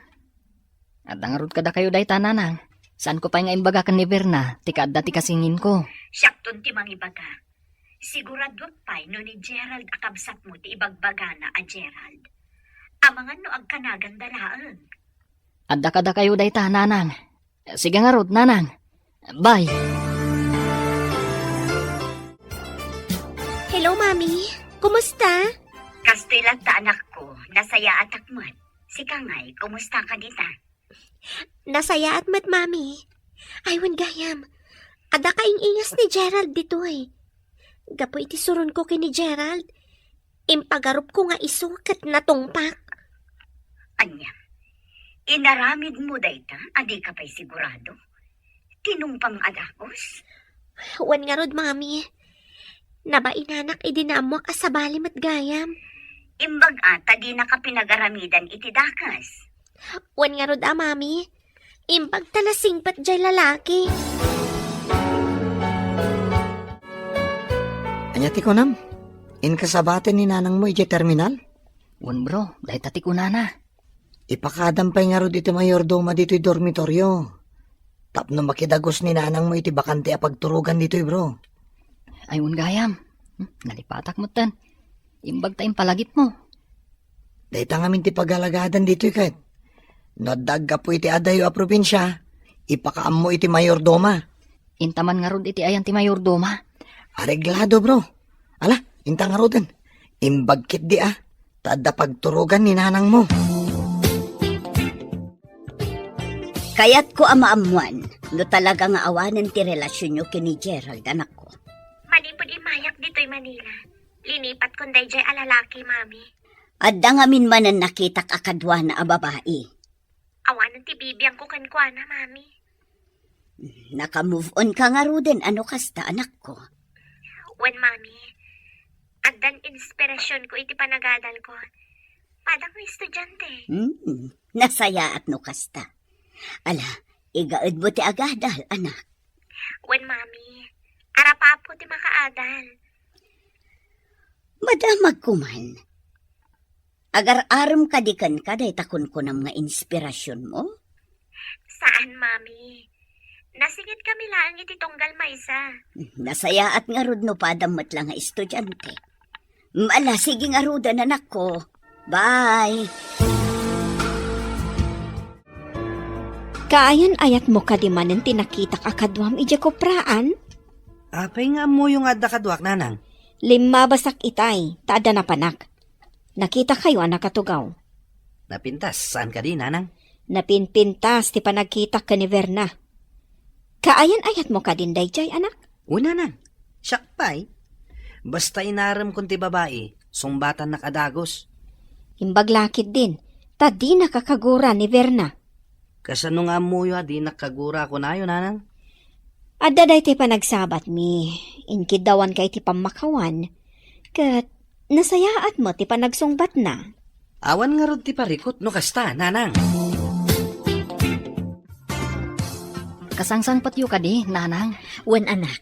Adda ngarud kadakayo dayta, Nanang. Saanko pay nga imbaga ken ni Verna ti kaadda ti kasinginko. Siakton ti mangibaga. Siguraduak pay no ni Gerald a kabsatmo ti ibagbagana a Gerald. Amangan no agkanaganda laeng. Adda kadakayo dayta, Nanang. Sige ngarud, Nanang. Bye. Hello, Mami. Kumusta? Kastoy latta, anakko. Nasayaatak met. Sika ngay, kumusta ka dita? Nasayaat met, Mami. Ay, wen gayam. Adda kaing-ingas ni Gerald ditoy. Gapu iti suronko ken ni Gerald, impagarupko nga isu ket natungpak. Ania? Inaramidmo dayta a dika pay sigurado? Tinungpam a dagus? Wen ngarud, Mami. Nabainanak idi naammuak a sabali met gayam. Imbag a ta dinaka pinagaramidan iti dagus. Wen ngarud a, Mami. Imbag ta nasingpet jay lalaki. Ania ti kunam? Inkasabaten ni nanangmo idiay terminal? Wen, bro, dayta ti kunana. Ipakadam pay ngarud iti mayordoma ditoy dormitorio. Tapno makidagus ni nanangmo iti bakante a pagturogan ditoy, bro. Ay, wen gayam. Hmm, nalipatak metten. Imbag ta impalagipmo. Dayta ngamin ti pagalagadan ditoy ket. No adda aggapu iti adayo a probinsia, ipakaammo iti mayordoma. Inta man ngarud iti ayan ti mayordoma. Areglado, bro. Ala, inta ngaruden. Imbag ketdi a. Ta adda pagturogan ni nanangmo. Kayatko a maammuan no talaga nga awanen ti relasionyo ken ni Gerald, anakko. Manipud immayak ditoy Manila, linipatkon dayjay a lalaki, Mami. Adda ngamin manen nakitak a kaduana a babai. Awanen ti bibiangko kenkuana, Mami. Naka-move on ka ngaruden a no kasta, anakko? Wen, Mami. Addan inspirasionko iti panagadalko. Padam nga estudiante. Hmm, nasayaat no kasta. Ala, igaedmo ti agadal, anak. Wen, Mami. Arapapo ti makaadal. Madamagko man. Agar-arem kadi kenka dayta kunkunam nga inspirasionmo? Saan, Mami. Nasingitkami laeng iti tunggal maysa. Nasayaat ngarud no padam met la nga estudiante. Ala, sige ngaruden, anakko. Bye. Kaayan-ayatmo kadi manen ti nakitak a kaduam idiay kopraan? Apay nga ammoyo nga adda kaduak, nanang? Limmabasak itay, ta adda napanak. Nakitakayo a nakatugaw. Napintas, saan kadi, nanang? Napinpintas ti panagkitak ken ni Verna. Kaayan-ayatmo kadin dayjay, anak? O, nanang. Siak pay. Basta inaremkon ti babai, sungbatannak a dagus. Imbag la ketdin, ta dinaka kagura ni Verna. Kasano nga ammoyo a dinak kagura a kunayo, nanang? Adda daytoy panagsabatmi, inkiddawanka iti pammakawan, ket nasayaat met ti panagsungbatna. Awan ngarud ti parikut no kasta, nanang. Kasangsangpetyo kadi, nanang? Wen, anak.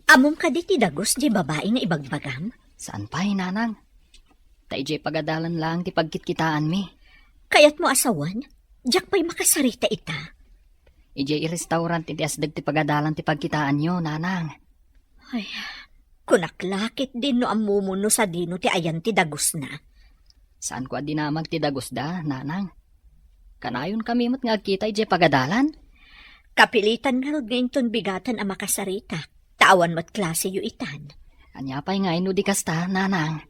Ammom kadi ti dagus diay babai nga ibagbagam? Saan pay, nanang. Ta idiay pagadalan laeng ti pagkitkitaanmi. Kayatmo a sawen? Diak pay makasarita ita. Idiay restaurant iti asdeg ti pagadalan ti pagkitaanyo, nanang. Ay, kunak la ketdin no ammom no sadino ti ayan ti dagusna. Saanko a dinamag ti dagusda, nanang. Kanayonkami met nga agkita idiay pagadalan. Kapilitan ngarud nga inton bigaten a makasarita, ta awan met klaseyo itan. Ania pay ngay no di kasta, nanang?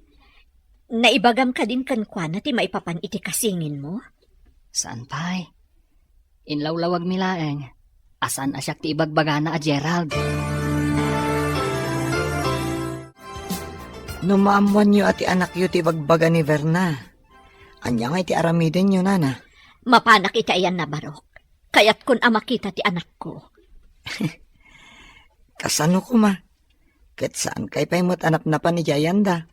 Naibagam kadin kenkuana ti maipapan iti kasinginmo? Saan pay. Inlawlawagmi laeng a saan a siak ti ibagbagana a Gerald. No maammoanyo a ti anakyo ti ibagbaga ni Verna, ania ngay ti aramidenyo, nana? Mapanak iti ayanna, Barok. Kayatkon a makita ti anakko. Kasano koma? Ket saankay pay met a napnapan idiay ayanda?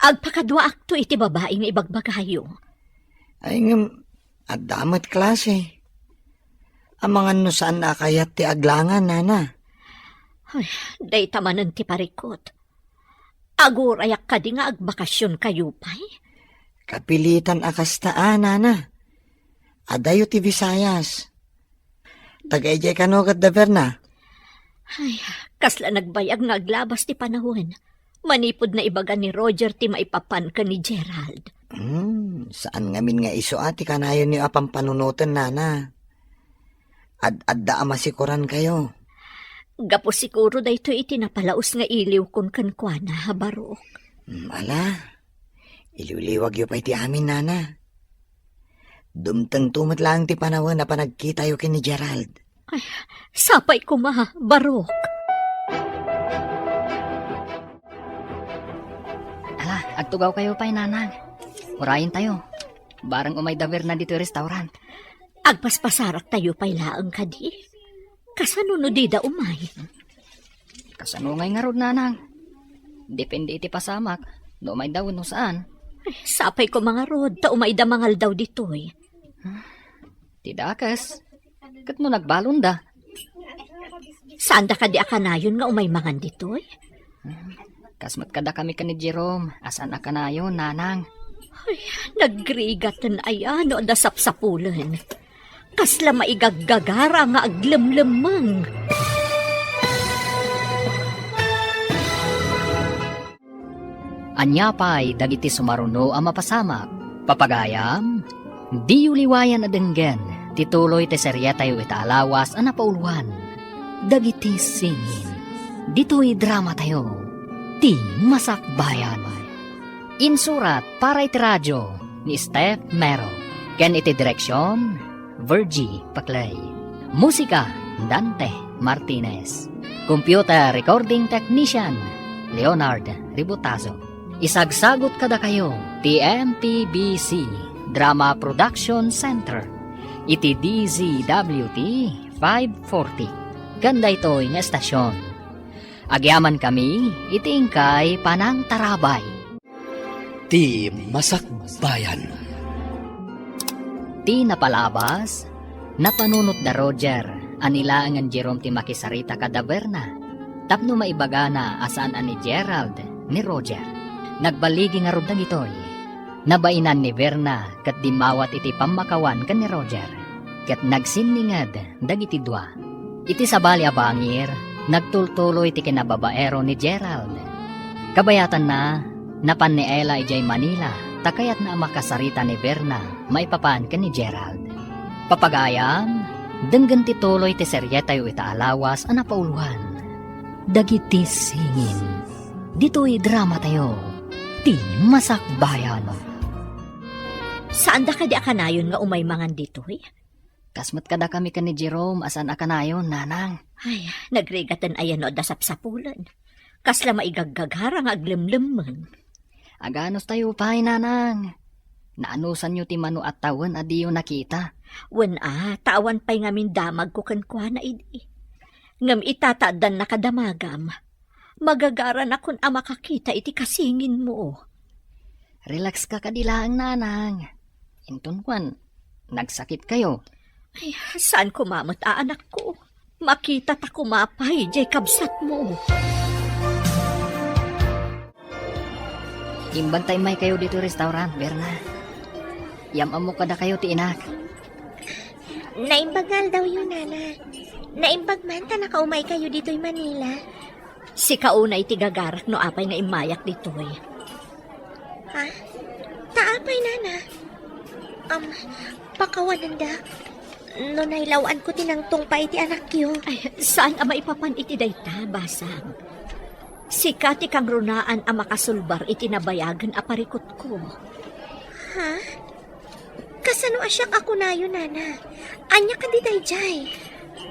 Agpakaduaakto iti babai nga ibagbagayo. Ay, ngem, adda met klase. Amangan no saan a kayat ti aglangan, nana. Ay, dayta manen ti parikut. Agurayak kadi nga agbakasionkayo pay? Kapilitan a kasta a, nana. Adayo ti Visayas. Taga idiay kano ket da Verna? Ay, kasla nagbayag nga aglabas ti panawen. Manipud naibaga ni Roger ti maipapan ken ni Gerald. Hmm, saan ngamin nga isu a ti kanayonyo a pampanunoten, nana. Ad-adda a masikorankayo. Gapu siguro daytoy iti napalaus nga iliwkon kenkuana, Barok. Hmm, ala. Iliwliwagyo pay ti amin, nana. Dumtengto met laeng ti panawen a panagkitayo ken ni Gerald. Ay, sapay koma, barok. Ala, agtugawkayo pay, Nanang. Urayentayo. Bareng umay da Berna ditoy restaurant. Agpaspasaraktayo pay laeng kadi. Kasano no dida umay? Kasano ngay ngarud, Nanang? Depende iti pasamak, no umayda wenno saan. Ay, sapay koma ngarud, ta umayda mangaldaw ditoy. Ti dakes, ket no nagbalonda? Saanda kadi a kanayon nga umay mangan ditoy? Kas met kadakami ken ni Jerome, a saan a kanayon, Nanang. Ay, nagrigaten aya no adda sapsapulen. Kasla maigaggagara nga aglemlemmeng. Ania pay dagiti sumaruno a mapasamak? Papagayam, diyo liwayan a denggen ti tuloy ti serietayo ita a lawas a napauluan, Dagiti Singin. Ditoy dramatayo, Ti Masakbayan. Insurat para iti radio ni Steph Mero, ken iti direksion, Virgie Paclay. Musika, Dante Martinez. Computer recording technician, Leonard Ributazo. Isagsagut kadakayo ti M P B C Drama Production Center iti D Z W T five forty. Ken daytoy nga estasion, agyamankami iti inkay panangtarabay. Ti Masakbayan. Ti napalabas, napanunot da Roger a ni laengen Jerome ti makisarita kada Berna tapno maibagana a saan a ni Gerald ni Roger. Nagballigi ngarud dagitoy. Nabainan ni Berna ket dimmawat iti pammakawan ken ni Roger, ket nagsinninged dagiti dua. Iti sabali a bangir, nagtultuloy ti kinababaero ni Gerald. Kabayatanna, napan ni Ella idiay Manila ta kayatna a makasarita ni Berna maipapan ken ni Gerald. Papagayam, denggen ti tuloy ti serietayo ita a lawas a napauluan, Dagiti Singin. Ditoy dramatayo, Ti Masakbayan. Saanda kadi a kanayon nga umay mangan ditoy? Kas met kadakami ken ni Jerome a saan a kanayon, Nanang. Ay, nagrigaten aya no adda sapsapulen. Kasla maigaggagara nga aglemlemmeng. Aganustayo pay, Nanang. Naanusanyo ti mano a tawen a diyo nakita. Wen a, ta awan pay ngamin damagko kenkuana idi. Ngem ita ta addan nakadamagam, magagaranakon a makakita iti kasinginmo. Relax ka kadi laeng, Nanang. Inton kuan, nagsakit kayo. Ay, saan koma met a anakko? Makita ta koma pay diay kabsatmo. Imbag ta immay kayo ditoy restaurant, Berna. Yam-ammo kadakayo ti inak. Naimbag nga aldawyo, Nana. Naimbag man ta nakaumay kayo ditoy Manila. Sika unay ti gagarak no apay nga immayak ditoy. Ha? Ta apay, Nana? Um, pakawananda. No nailaw-an ko ti nangtungpa iti anakyo. Ay, saan a maipapan iti dayta, Basang? Sika ti kangrunaan a makasulbar iti nabayagen a parikutko. Ha? Kasano a siak a kunayo, Nana? Ania kadi daydiay?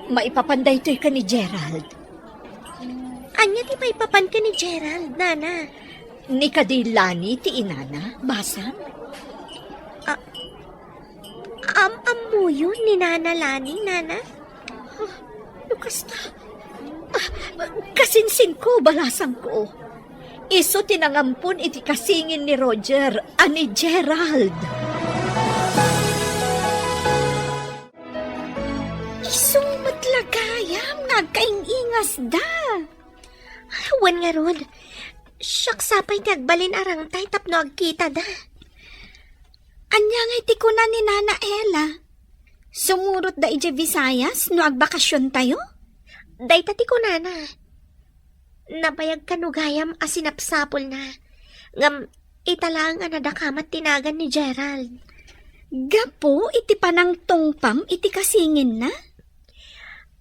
Maipapan daytoy ken ni Gerald. Ania ti maipapan ken ni Gerald, Nana? Ni kadi Lani ti inana, Basang? A-, am-ammoyo ni Nana Lani, Nana? Ah, no kasta, ah, kasinsinko, balasangko. Isu ti nangampon iti kasingin ni Roger a ni Gerald. Isu met la gayam nga agkaing-ingasda. Wen ngarud, siak sapay ti agbalin a rangtay tapno agkitada. Ania ngay ti kuna ni Nana Ella? Sumurotda idiay Visayas no agbakasiontayo? Dayta ti kunana. Nabayag kano gayam a sinapsapulna. Ngem ita laeng a nadakamat ti nagan ni Gerald. Gapu iti panangtungpam iti kasinginna?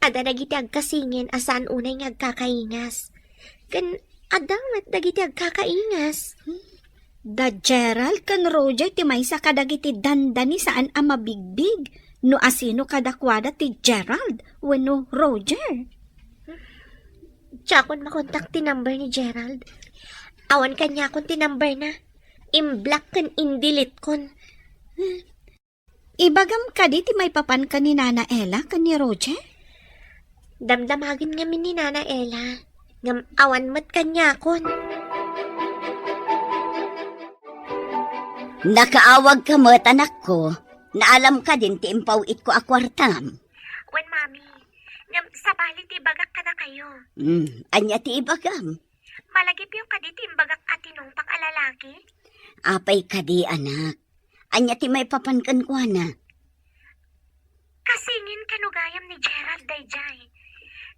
Adda dagiti agkasingin a saan unay nga agkakaingas. Ken adda met dagiti agkakaingas. Hmm. Da Gerald ken Roger ti maysa kadagiti dandani saan a mabigbig no asino kadakuada ti Gerald wenno Roger. Diakon makontak ti number ni Gerald. Awan kaniakon ti number na. Imblock ken indeletekon. Ibagam kadi ti maipapan ken ni Nana Ella ken ni Roger? Damdamagen ngamin ni Nana Ella, ngem awan met kaniakon. Nakaawagka met, anakko. Naalam kadin ti impaw-itko a kuartam. Wen, Mami. Ngem sabali ti ibagak kadakayo. Hmm, ania ti ibagam? Malagipyo kadi ti imbagak a tinungpak a lalaki? Apay kadi, anak? Ania ti maipapan kenkuana? Kasingin kano gayam ni Gerald daydiay.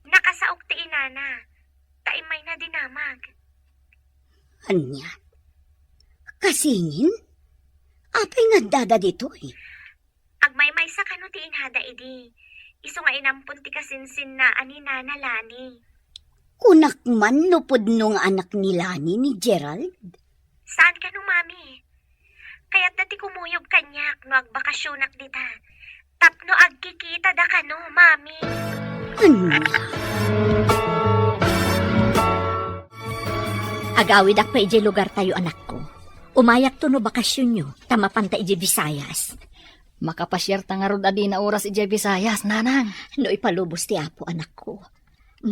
Nakasaok ti inana, ta immayna dinamag. Ania? Kasingin? Apay nga addada ditoy? Agmaymaysa kano ti inada idi, isu nga inampon ti kasinsinnaan ni Nana Lani. Kunak man no pudno nga anak ni Lani ni Gerald? Saan kano, Mami? Kayatna ti kumuyog kaniak no agbakasionak dita. Tapno agkikitada kano, Mami. Ania? Agawidak pay idiay lugartayo, anakko. Umayakto no bakasionyo, ta mapanta idiay Visayas. Makapasiarta ngarud a dina oras idiay Visayas, nanang. No ipalubos ti Apo, anakko.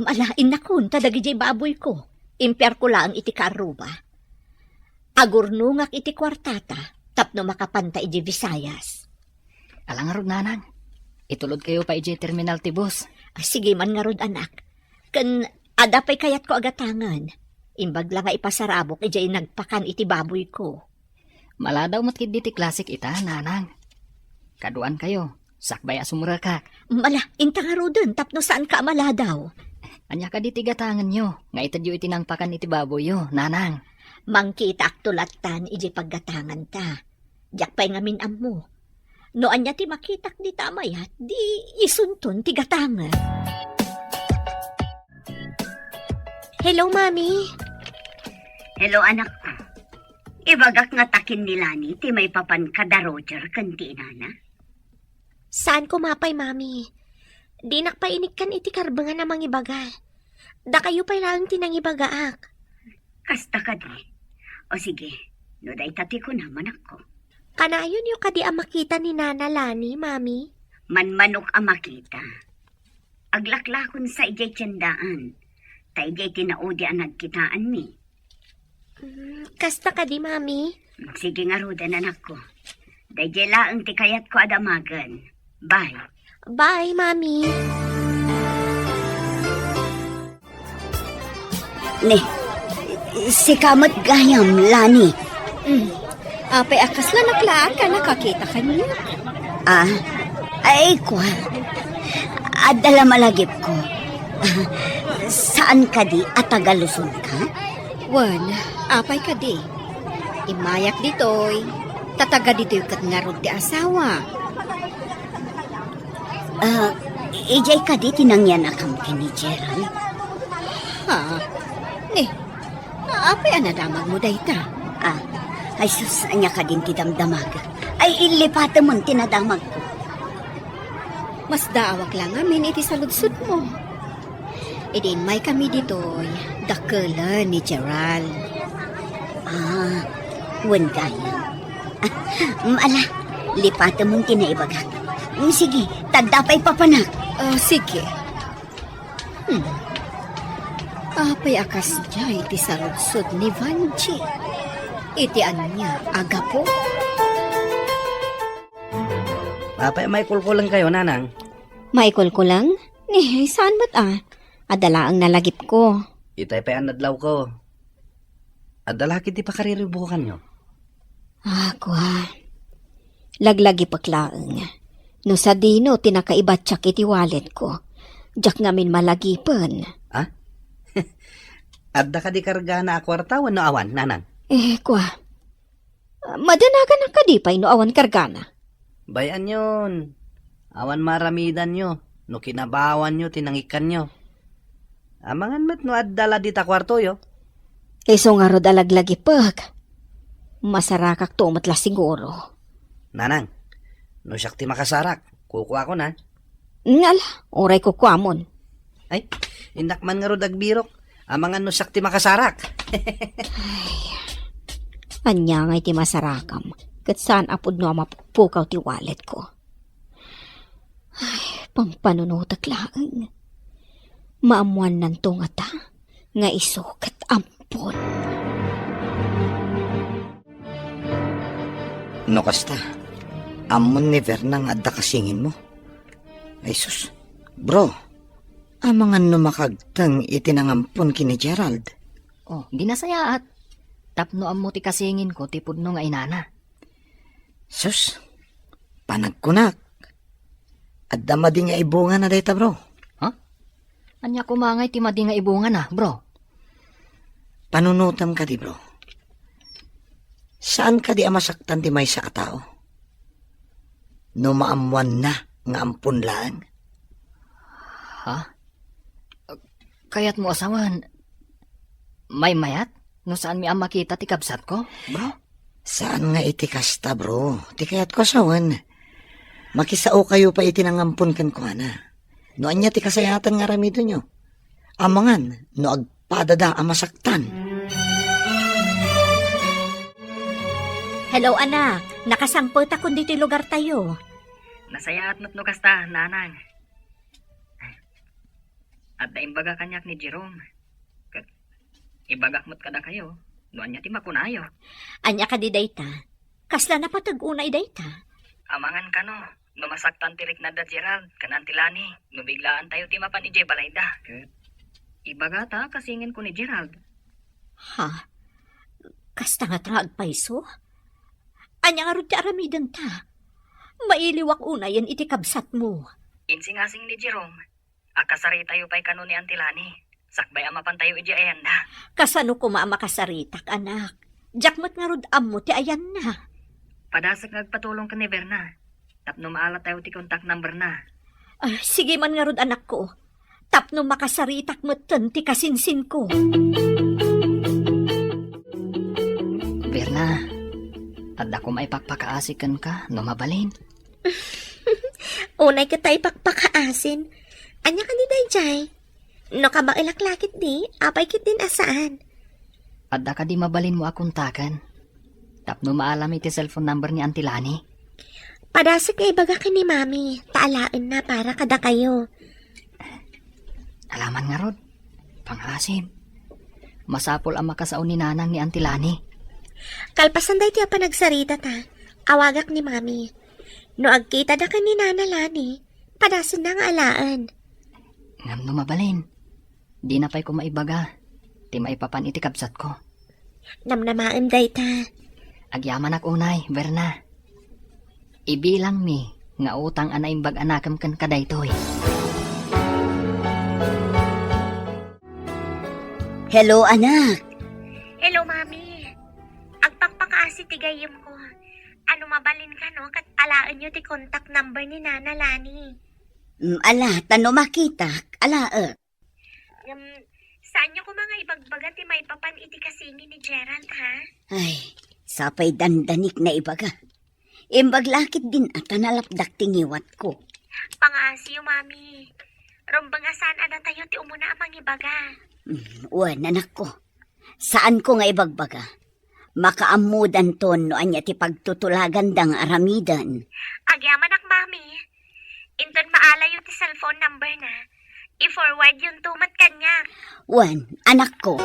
Ala, innakon, ta dagidiay baboyko. Impiarko laeng iti kaarruba. Agurnongak iti kuartata, tapno makapanta idiay Visayas. Ala ngarud, nanang. Itulodkayo pay idiay terminal ti bus. Ah, sige man ngarud, anak. Ken adda pay kayatko a gatangen. Imbag la nga ipasarabok idiay nagpakan iti baboyko. Maladaw met ketdi ti klasik ita, nanang. Kaduankayo, sakbay a sumrekak. Mala, inta ngaruden tapno saanka a maladaw. Ania kadi ti gatangenyo nga itedyo iti nangpakan iti baboyyo, nanang? Mangkitaakto lattan idiay paggatanganta. Diak pay ngamin ammo. No ania ti makitak dita a mayat, di isunton ti gatangen. Hello, Mami. Hello, anak. Ibagak nga takin ni Lani ti maipapan kada Roger ken ti inana. Saan ko mapay, Mami. Dinak pay inikkan iti karbengan a mangibaga. Dakayo pay laeng ti nangibagaak. Kasta kadi. O sige, no dayta ti kunam, anakko. Kanayonyo kadi a makita ni Nana Lani, Mami? Manmanok a makita. Aglaklakon sa idiay tiendaan. Ta idiay ti naudi a nagkitaanmi. Mm, kasta kadi, Mami? Sige ngaruden, anakko. Daydiay laeng ti kayatko a damagen. Bye. Bye, Mami. Ne, sika met gayam, Lani. Mm. Apay a kasla naklaat ka nakakita kaniak? Ah, ay, kua. Adda la malagipko. Ah, saan kadi a taga Luzon ka? Wen, apay kadi? Immayak ditoy, ta taga ditoy ket ngarud ti asawa. Ah, idiay kadi ti nangyanakam ken ni Gerald? Ha? Ni, apay a nadamagmo dayta? Ah, ay sus, ania kadin ti damdamag? Ay, illipatemon ti nadamagko. Masdaawak la ngamin iti saludsodmo. Idi immaykami ditoy, dakkelen ni Gerald. Ah, wen gayam. Ah, mm, ala, lipatemon ti naibagak. Mm, sige, ta adda pay papanak. Ah, sige. Hmm. Apay a kasdiay ti saludsod ni Vanji? Iti ania a gapu? Apay a maikulkulengkayo, nanang? Maikulkuleng? Ni, saan met a? Adda laeng nalagipko. Itay pay a nadlawko. Adda la ketdi pakariribukanyo? Ah, kua. Laglagipek laeng. No sadino ti nakaibatiak iti walletko, diak ngamin malagipen. Ha? Adda kadi kargana a kuarta wenno awan, nanang? Eh, kua. Madanaganak kadi pay no awan kargana? Bay-anyon. Awan maaramidanyo no kinabawanyo ti nangikkanyo. Amangan met no adda la dita kuartoyo. Isu ngarud a laglagipek. Masarakakto met la siguro. Nanang, no siak ti makasarak, kukuakon, a. Ngal, uray kukuamon. Ay, innak man ngarud agbirok. Amangan no siak ti makasarak. Ania ngay ti masarakam? Ket saan a pudno a mapukpukaw ti walletko. Ay, pampanunotek laeng. Maammuannanto ngata nga isu ket ampon. No kasta, ammon ni Verna nga adda kasinginmo? Ay sus, bro, amangan no makagteng iti nangampon ken ni Gerald. Oh, di nasayaat. Tapno ammo ti kasinginko ti pudno nga inana. Sus, panagkunak. Adda madi nga ibungana dayta, bro. Ha? Ania koma ngay ti madi nga ibungana, bro? Panunotem kadi, bro. Saan kadi a masaktan ti maysa a tao? No maammuanna nga ampon laeng. Ha? Kayatmo a sawen, maymayat no saanmi a makita ti kabsatko, bro? Saan nga iti kasta, bro. Ti kayatko a sawen, makisaokayo pay iti nangampon kenkuana. No ania ti kasayaatan nga aramidenyo, amangan no agpadada a masaktan. Hello, anak. Nakasangpetakon ditoy lugartayo. Nasayaat met no kasta, nanang. Adda imbaga kaniak ni Jerome. Ket ibagak met kadakayo no ania ti makunayo. Ania kadi dayta? Kasla napateg unay dayta? Amangan kano, no masaktan ti riknada Gerald ken Auntie Lani, no biglaantayo ti mapan idiay balayda. Ket ibagata a kasinginko ni Gerald. Ha? Kasta ngata nga agpayso? Ania ngarud ti aramidenta? Mailiwak unayen iti kabsatmo. Insingasing ni Jerome a kasaritayo pay kano ni Auntie Lani. Sakbay a mapantayo idiay ayanda. Kasano koma a makasaritak, anak? Diak met ngarud ammo ti ayanna. Padasek nga agpatulong ken ni Verna tapno maalatayo ti contact numberna. Ah, sige man ngarud, anakko. Tapno makasaritak metten ti kasinsinko. Verna, adda koma ipakpakaasi kenka no mabalin. Unay ket ta ipakpakaasin. Ania kadi daydiay? No kabaelak la ketdi, apay ketdin a saan? Adda kadi mabalinmo a kontaken tapno maalam iti cellphone number ni Auntie Lani? Padasek nga ibaga ken ni Mami, ta alaenna para kadakayo. Alaman ngarud, pangaasim. Masapul a makasao ni Nanang ni Auntie Lani. Kalpasan daytoy a panagsaritata, awagak ni Mami. No agkitada ken ni Nana Lani, padasenna nga alaen. Ngem no mabalin, dina pay koma ibaga ti maipapan iti kabsatko. Namnamaem dayta. Agyamanak unay, Verna. Ibilangmi nga utang a naimbag a nakem kenka daytoy. Hello, anak. Hello, Mami. Agpakpakaasi ti gayyemko. Ano mabalin kano, ket alaenyo ti contact number ni Nana Lani. Mm, ala, ta no makitak, alaek. Ngem, saanyo koma nga ibagbaga ti maipapan iti kasingin ni Gerald, ha? Ay, sapay dandanik naibaga. Imbag la ketdin a ta nalapdak ti ngiwatko. Pangaasiyo, Mami. Rumbeng a saan a datayo ti umuna a mangibaga. Mm, wen, anakko. Saanko nga ibagbaga. Makaammodanton no ania ti pagtutulaganda nga aramiden. Agyamanak, Mami. Inton maalayo ti cellphone number na, i-forward yonto met kaniak. Wen, anakko.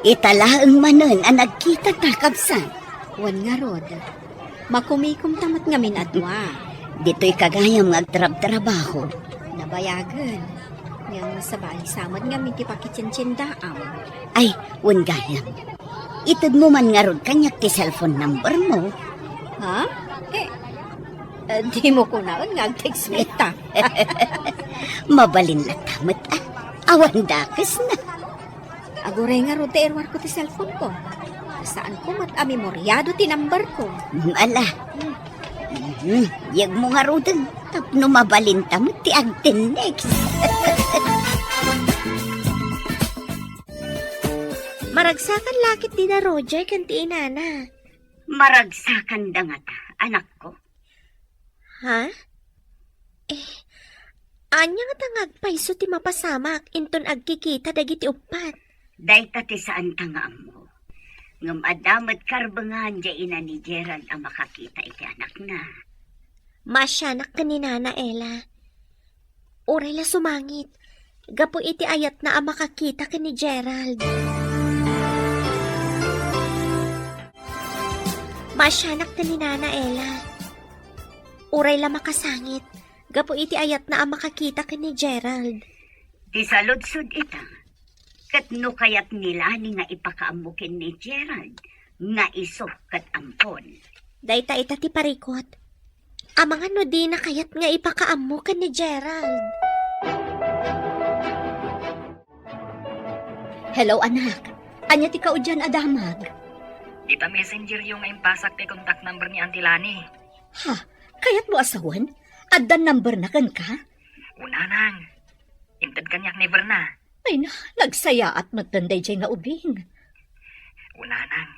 Ita laeng manen a nagkita ta, kabsat. Wen ngarud, makumikom ta met ngamin a dua. Ditoy ka gayam nga agtrabtrabaho. Nabayagen. Ngem sabali sa met ngamin ti pakitientiendaam. Ay, wen gayam. Itedmo man ngarud kaniak ti cellphone number mo. Ha? Eh, eh, dimo kunaen nga agtext met ta. Mabalin latta met, a. Awan dakesna. Aguray ngarud ta iruarko ti cellphone ko. Saanko met a memoriado ti number ko. Mm, ala. Mm, yegmo ngaruden tapno mabalinta met ti agtennext. Maragsakan la ketdi da Roger ken ti inana. Maragsakanda ngata, anakko? Ha? Eh, ania ngata nga agpayso ti mapasamak inton agkikita dagiti uppat? Dayta ti saanta nga ammo. Ngem adda met karbengan diay ina ni Gerald a makakita iti anakna. Maasianak ken ni Nana Ella. Uray la sumangit, gapu iti ayatna a makakita ken ni Gerald. Maasianak ken ni Nana Ella. Uray la makasangit, gapu iti ayatna a makakita ken ni Gerald. Ti saludsod ita, ket no kayat ni Lani nga ipakaammo ken ni Gerald nga isu ket ampon. Dayta ita ti parikut. Amangan no dina kayat nga ipakaammo ken ni Gerald. Hello, anak. Ania ti kaudian a damag? Dita messenger-yo nga impasak ti contact number ni Auntie Lani. Ha? Kayatmo a sawen? Adda number na kenka? Una, Nang. Inted kaniak ni Verna. Ay na, nagsayaat met daydiay nga ubing. Una, Nang.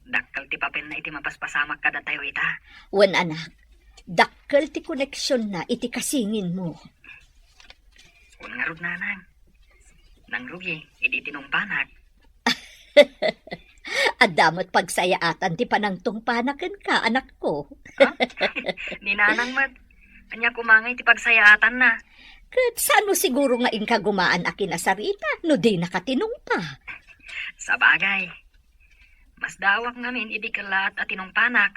Dakkel ti papelna iti mapaspasamak kadatayo ita. Wen, anak. Dakkel ti koneksionna iti kasinginmo. Wen ngarud, Nanang. Nangrugi idi tinungpanak. Adda met pagsayaatan ti panangtungpana kenka, anakko. Ha? Ni Nanang met, ania koma ngay ti pagsayaatanna? Ket saan siguro nga inkagumaan a kinasarita no dinaka tinungpa? Sabagay, masdaawak ngamin idi kellaat a tinungpanak.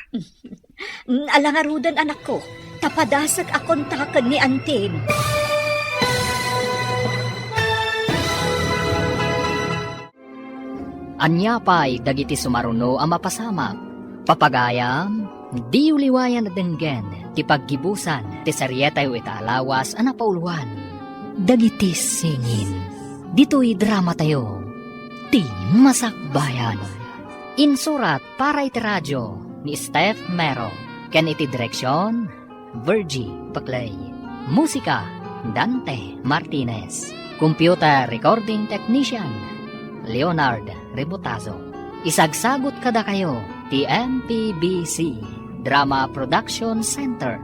Mm, ala ngaruden, anakko, ta padasek a kontaken ni antim. Ania pay dagiti sumaruno a mapasamak? Papagayam, diyo liwayan a denggen ti paggibusan ti serietayo ita a lawas a napauluan. Dagiti singin, ditoy dramatayo, ti Masakbayan. Insurat para iti radio ni Steph Mero, ken iti direksion, Virgie Paclay. Musika, Dante Martinez. Computer recording technician, Leonard Rebotazo. Isagsagut kadakayo ti M P B C Drama Production Center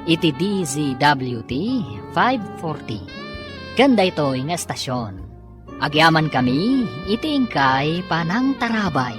iti D Z W T five forty. Ken daytoy nga estasion, agyamankami iti inkay panangtarabay.